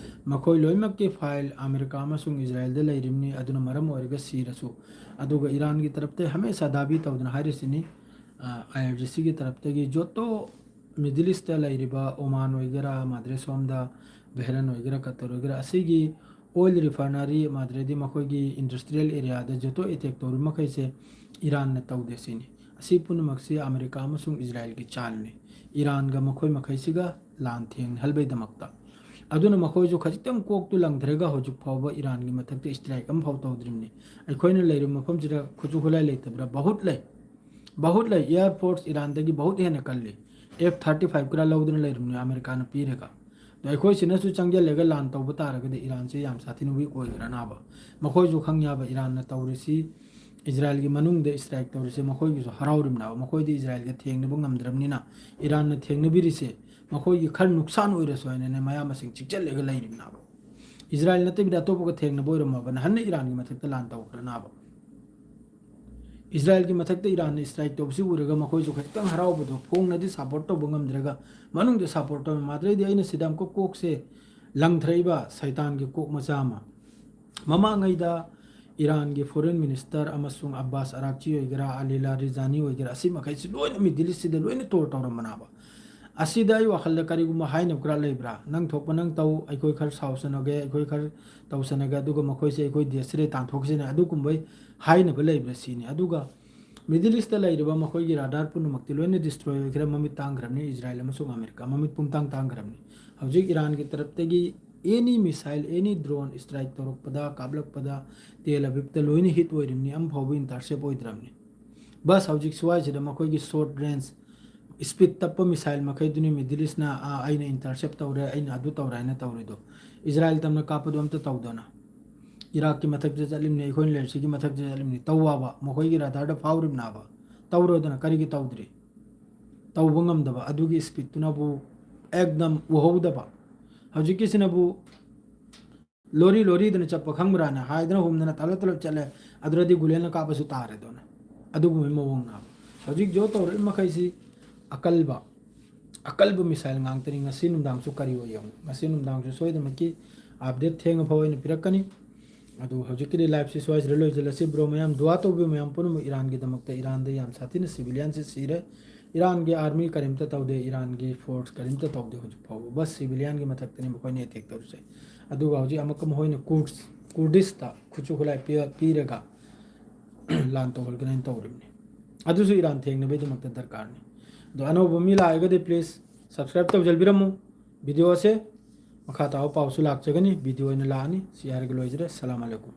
ꯃꯈꯣꯏ ꯂꯣꯏꯅꯃꯛꯀꯤ ꯐꯥꯏꯜ ꯑꯃꯦꯔꯤꯀꯥ ꯑꯃꯁꯨꯡ ꯏꯖꯔꯥꯏꯜꯗ ꯂꯩꯔꯤꯕꯅꯤ꯫ ꯑꯗꯨꯅ ꯃꯔꯝ ꯑꯣꯏꯔꯒ ꯁꯤꯔꯁꯨ, ꯑꯗꯨꯒ ꯏꯔꯥꯟꯒꯤ ꯇꯔꯞꯇ ꯍꯃꯦꯁꯥ ꯗꯥꯕꯤ ꯇꯧꯗꯨꯅ ꯍꯥꯏꯔꯤꯁꯤꯅꯤ, ꯑ, ꯑꯥꯏ ꯑꯥꯔ ꯖꯤ ꯁꯤꯒꯤ ꯇꯔꯞꯇꯒꯤ ꯖꯣꯇꯣ ꯃꯤꯗꯜ ꯏꯁꯇ ꯂꯩꯔꯤꯕ ꯑꯣꯃꯥꯟ ꯑꯣꯏꯒꯦꯔꯥ, ꯃꯥꯗ꯭ꯔꯦ ꯁꯣꯝꯗ ꯕꯦꯍꯔꯟ ꯑꯣꯏꯒꯦꯔꯥ, ꯀꯇꯔ ꯑꯣꯏꯒꯦꯔꯥ, ꯑꯁꯤꯒꯤ ꯑꯣꯏꯜ ꯔꯤꯐꯥꯏꯅꯔꯤ, ꯃꯥꯗ꯭ꯔꯦꯗꯤ ꯃꯈꯣꯏꯒꯤ ꯏꯟꯗꯁꯇ꯭ꯔꯤꯌꯦꯜ ꯑꯦꯔꯤꯌꯥꯗ ꯖꯣꯇꯣ ꯑꯦꯇꯦꯛ ꯇꯧꯔꯤꯕ ꯃꯈꯩꯁꯦ ꯏꯔꯥꯟꯅ ꯇꯧꯗꯦ ꯁꯤꯅꯤ꯫ ꯑꯁꯤ ꯄꯨꯝꯅꯃꯛꯁꯤ ꯑꯃꯦꯔꯤꯀꯥ ꯑꯃꯁꯨꯡ ꯏꯖꯔꯥꯏꯜꯒꯤ ꯆꯥꯜꯅꯤ, ꯏꯔꯥꯟꯒ ꯃꯈꯣꯏ ꯃꯈꯩꯁꯤꯒ ꯂꯥꯟ ꯊꯦꯡꯅꯍꯜꯕꯩꯗꯃꯛꯇ꯫ ꯑꯗꯨꯅ ꯃꯈꯣꯏꯁꯨ ꯈꯖꯤꯛꯇꯪ ꯀꯣꯛꯇꯨ ꯂꯪꯊꯔꯒ ꯍꯧꯖꯤꯛ ꯐꯥꯎꯕ ꯏꯔꯥꯟꯒꯤ ꯃꯊꯛꯇ strike ꯑꯃꯐꯥꯎ ꯇꯧꯗ꯭ꯔꯤꯕꯅꯤ꯫ ꯑꯩꯈꯣꯏꯅ ꯂꯩꯔꯤꯕ ꯃꯐꯝꯁꯤꯗ ꯈꯨꯠꯁꯨ ꯈꯨꯠꯂꯥꯏ ꯂꯩꯇꯕ꯭ꯔꯥ? ꯕꯍꯨꯠ ꯂꯩ, ꯕꯍꯨꯠ ꯂꯩ꯫ Air Force ꯏꯔꯥꯟꯗꯒꯤ ꯕꯍꯨꯠ ꯍꯦꯟꯅ ꯀꯜꯂꯤ꯫ F thirty five ꯈꯔ ꯂꯧꯗꯨꯅ ꯂꯩꯔꯤꯕꯅꯤ ꯑꯃꯦꯔꯤꯀꯥꯅ ꯄꯤꯔꯒ꯫ ꯑꯗꯣ ꯑꯩꯈꯣꯏ ꯁꯤꯅꯁꯨ ꯆꯪꯁꯤꯜꯂꯒ ꯂꯥꯟ ꯇꯧꯕ ꯇꯥꯔꯒꯗꯤ ꯏꯔꯥꯟꯁꯦ ꯌꯥꯝ ꯁꯥꯊꯤꯅ weak ꯑꯣꯏꯈ꯭ꯔꯅꯥꯕ꯫ ꯃꯈꯣꯏꯁꯨ ꯈꯪ ꯌꯥꯕ ꯏꯔꯥꯟꯅ ꯇꯧꯔꯤꯁꯤ, ꯏꯖꯔꯥꯏꯜꯒꯤ ꯃꯅꯨꯡꯗ strike ꯇꯧꯔꯤꯁꯦ ꯃꯈꯣꯏꯒꯤꯁꯨ ꯍꯔꯥꯎꯔꯤꯕꯅꯥꯕ꯫ ꯃꯈꯣꯏꯗꯤ ꯏꯖꯔꯥꯏꯜꯒ ꯊꯦꯡꯅꯕ ꯉꯝꯗ꯭ꯔꯕꯅꯤꯅ ꯏꯔꯥꯟꯅ ꯊꯦꯡꯅꯕꯤꯔꯤꯁꯦ ꯃꯈꯣꯏꯒꯤ ꯈꯔ ꯅꯨꯡꯁꯥꯟ ꯑꯣꯏꯔꯁꯨ ꯍꯥꯏꯅꯅꯦ ꯃꯌꯥꯝ ꯃꯁꯤꯡ ꯆꯤꯛꯆꯜꯂꯒ ꯂꯩꯔꯤꯕꯅꯥꯕ꯫ ꯏꯖꯔꯥꯏꯜ ꯅꯠꯇꯕꯤꯗ ꯑꯇꯣꯞꯄꯒ ꯊꯦꯡꯅꯕ ꯑꯣꯏꯔꯝꯃꯕ ꯅꯍꯥꯟꯅ ꯏꯔꯥꯟꯒꯤ ꯃꯊꯛꯇ ꯂꯥꯟ ꯇꯧꯈ꯭ꯔꯅꯥꯕ꯫ ꯏꯖꯔꯥꯏꯜꯒꯤ ꯃꯊꯛꯇ ꯏꯔꯥꯟꯅ strike ꯇꯧꯕꯁꯤ ꯎꯔꯒ ꯃꯈꯣꯏꯁꯨ ꯈꯤꯇꯪ ꯍꯔꯥꯎꯕꯗꯣ ꯐꯣꯡꯅꯗꯤ support ꯇꯧꯕ ꯉꯝꯗ꯭ꯔꯒ ꯃꯅꯨꯡꯗ support ꯇꯧꯔꯝꯃꯤ꯫ ꯃꯥꯗ꯭ꯔꯩꯗꯤ ꯑꯩꯅ ꯁꯤꯗ ꯑꯃꯨꯛꯀ ꯀꯣꯛꯁꯦ ꯂꯪꯊꯔꯛꯏꯕ ꯁꯩꯇꯥꯟꯒꯤ ꯀꯣꯛ ꯃꯆꯥ ꯑꯃ꯫ ꯃꯃꯥꯡꯉꯩꯗ ꯏꯔꯥꯟꯒꯤ foreign minister ꯑꯃꯁꯨꯡ ꯑꯕꯥꯁ ꯑꯔꯥꯛꯆꯤ ꯑꯣꯏꯒꯦꯔꯥ, ꯑꯂꯤ ꯂꯥꯔꯤꯖꯥꯅꯤ ꯑꯣꯏꯒꯦꯔꯥ, ꯑꯁꯤ ꯃꯈꯩꯁꯤ ꯂꯣꯏꯅ Middle East ꯁꯤꯗ ꯂꯣꯏꯅ tour ꯇꯧꯔꯝꯕꯅꯥꯕ꯫ ꯑꯁꯤꯗ ꯑꯩ ꯋꯥꯈꯜꯗ ꯀꯔꯤꯒꯨꯝꯕ ꯍꯥꯏꯅꯕ ꯈꯔ ꯂꯩꯕ꯭ꯔꯥ? ꯅꯪ ꯊꯣꯛꯄ ꯅꯪ ꯇꯧ, ꯑꯩꯈꯣꯏ ꯈꯔ ꯁꯥꯎꯁꯅꯒꯦ, ꯑꯩꯈꯣꯏ ꯈꯔ ꯇꯧꯁꯅꯒꯦ, ꯑꯗꯨꯒ ꯃꯈꯣꯏꯁꯦ ꯑꯩꯈꯣꯏ ꯗꯦꯁꯁꯤꯗ ꯇꯥꯟꯊꯣꯛꯈꯤꯁꯤꯅ ꯑꯗꯨꯒꯨꯝꯕꯩ ꯍꯥꯏꯅꯕ ꯂꯩꯕ꯭ꯔꯥ ꯁꯤꯅꯤ꯫ ꯑꯗꯨꯒ Middle East ꯇ ꯂꯩꯔꯤꯕ ꯃꯈꯣꯏꯒꯤ radar ꯄꯨꯝꯅꯃꯛꯇꯤ ꯂꯣꯏꯅ destroy ꯑꯣꯏꯈ꯭ꯔꯦ, ꯃꯃꯤꯠ ꯇꯥꯡꯈ꯭ꯔꯕꯅꯤ꯫ ꯏꯖꯔꯥꯏꯜ ꯑꯃꯁꯨꯡ ꯑꯃꯦꯔꯤꯀꯥ ꯃꯃꯤꯠ ꯄꯨꯝꯇꯥꯡ ꯇꯥꯡꯈ꯭ꯔꯕꯅꯤ꯫ ꯍꯧꯖꯤꯛ ꯏꯔꯥꯟꯒꯤ ꯇꯔꯞꯇꯒꯤ any missile, any drone strike ꯇꯧꯔꯛꯄꯗ, ꯀꯥꯞꯂꯛꯄꯗ ꯇꯦꯜ ꯑꯕꯤꯕꯇ ꯂꯣꯏꯅ hit ꯑꯣꯏꯔꯤꯕꯅꯤ, ꯑꯃ ꯐꯥꯎꯕ intercept ꯑꯣꯏꯗ꯭ꯔꯕꯅꯤ꯫ ꯕꯁ ꯍꯧꯖꯤꯛ ꯁ꯭ꯋꯥꯏꯁꯤꯗ ꯃꯈꯣꯏꯒꯤ short range speed ꯇꯞꯄ missile ꯃꯈꯩꯗꯨꯅꯤ Middle East ꯅ, "ꯑꯥ, ꯑꯩꯅ intercept ꯇꯧꯔꯦ, ꯑꯩꯅ ꯑꯗꯨ ꯇꯧꯔꯦ" ꯍꯥꯏꯅ ꯇꯧꯔꯤꯗꯣ꯫ ꯏꯖꯔꯥꯏꯜ ꯇꯝꯅ ꯀꯥꯞꯄꯗꯣ ꯑꯝꯇ ꯇꯧꯗꯅ꯫ ꯏꯔꯥꯛꯀꯤ ꯃꯊꯛꯇ ꯆꯠꯂꯤꯕꯅꯤ, ꯑꯩꯈꯣꯏꯅ ꯂꯩꯔꯤꯁꯤꯒꯤ ꯃꯊꯛꯇ ꯆꯠꯂꯤꯕꯅꯤ꯫ ꯇꯧꯋꯥꯕ, ꯃꯈꯣꯏꯒꯤ radar ꯗ ꯐꯥꯎꯔꯤꯕꯅꯥꯕ꯫ ꯇꯧꯔꯣꯗꯅ ꯀꯔꯤꯒꯤ ꯇꯧꯗ꯭ꯔꯤ? ꯇꯧꯕ ꯉꯝꯗꯕ ꯑꯗꯨꯒꯤ speed ꯇꯨꯅꯕꯨ ꯑꯦꯛꯗꯝ ꯎꯍꯧꯗꯕ꯫ ꯍꯧꯖꯤꯛꯀꯤꯁꯤꯅꯕꯨ ꯂꯣꯔꯤ ꯂꯣꯔꯤꯗꯅ ꯆꯠꯄ ꯈꯪꯕ꯭ꯔꯥꯅ ꯍꯥꯏꯗꯅ ꯍꯨꯝꯗꯅ ꯇꯂꯞ ꯇꯂꯞ ꯆꯠꯂꯦ, ꯑꯗꯨꯗꯗꯤ ꯒꯨꯂꯦꯜꯅ ꯀꯥꯞꯄꯁꯨ ꯇꯥꯔꯦꯗꯅ꯫ ꯑꯗꯨꯒꯨꯝꯕꯒꯤ ꯃꯑꯣꯡꯅꯦꯕ ꯍꯧꯖꯤꯛ ꯖꯣ ꯇꯧꯔꯛꯏ ꯃꯈꯩꯁꯤ꯫ ꯑꯀꯜꯕ, ꯑꯀꯜꯕ missile ꯉꯥꯛꯇꯅꯤ꯫ ꯉꯁꯤ ꯅꯨꯡꯗꯥꯡꯁꯨ ꯀꯔꯤ ꯑꯣꯏ ꯌꯦꯡꯉꯨ꯫ ꯉꯁꯤ ꯅꯨꯡꯗꯥꯡꯁꯨ ꯁꯣꯏꯗꯅꯃꯛꯀꯤ update ꯊꯦꯡꯉ ꯐꯥꯎ ꯑꯩꯅ ꯄꯤꯔꯛꯀꯅꯤ꯫ ꯑꯗꯨ ꯍꯧꯖꯤꯛꯀꯤꯗꯤ live ꯁꯤ ꯁ꯭ꯋꯥꯏꯁꯤꯗ ꯂꯣꯏꯁꯤꯜꯂꯁꯤ꯫ Bro ꯃꯌꯥꯝ, ꯗꯨꯋꯥ ꯇꯧꯕꯤꯌꯨ ꯃꯌꯥꯝ ꯄꯨꯝꯅꯃꯛ ꯏꯔꯥꯟꯒꯤꯗꯃꯛꯇ꯫ ꯏꯔꯥꯟꯗ ꯌꯥꯝ ꯁꯥꯊꯤꯅ civilian ꯁꯤ ꯁꯤꯔꯦ꯫ ꯏꯔꯥꯟꯒꯤ army ꯀꯔꯤꯝꯇ ꯇꯧꯗꯦ, ꯏꯔꯥꯟꯒꯤ force ꯀꯔꯤꯝꯇ ꯇꯧꯗꯦ ꯍꯧꯖꯤꯛ ꯐꯥꯎꯕ꯫ ꯕꯁ civilian ꯒꯤ ꯃꯊꯛꯇꯅꯤ ꯃꯈꯣꯏꯅ attack ꯇꯧꯔꯤꯁꯦ꯫ ꯑꯗꯨꯒ ꯍꯧꯖꯤꯛ ꯑꯃꯨꯛꯀ ꯃꯈꯣꯏꯅ Kurds, Kurdish ꯇ ꯈꯨꯠꯁꯨ ꯈꯨꯠꯂꯥꯏ ꯄꯤ-, ꯄꯤꯔꯒ ꯂꯥꯟ ꯇꯧꯍꯟꯒꯅꯦꯅ ꯇꯧꯔꯤꯕꯅꯤ꯫ ꯑꯗꯨꯁꯨ ꯏꯔꯥꯟ ꯊꯦꯡꯅꯕꯒꯤꯗꯃꯛꯇ ꯗꯔꯀꯥꯔꯅꯤ꯫ ꯑꯗꯣ ꯑꯅꯧꯕ ꯃꯤ ꯂꯥꯛꯑꯒꯗꯤ please subscribe ꯇꯧꯖꯕꯤꯔꯝꯃꯨ video ꯁꯦ꯫ ꯃꯈꯥ ꯇꯥꯕ ꯄꯥꯎꯁꯨ ꯂꯥꯛꯆꯒꯅꯤ, ꯚꯤꯗꯤꯑꯣ ꯑꯣꯏꯅ ꯂꯥꯛꯑꯅꯤ꯫ ꯁꯤ ꯍꯥꯏꯔꯒ ꯂꯣꯏꯖꯔꯦ꯫ ꯁꯂꯥꯝ ꯑꯂꯩꯀꯨꯝ꯫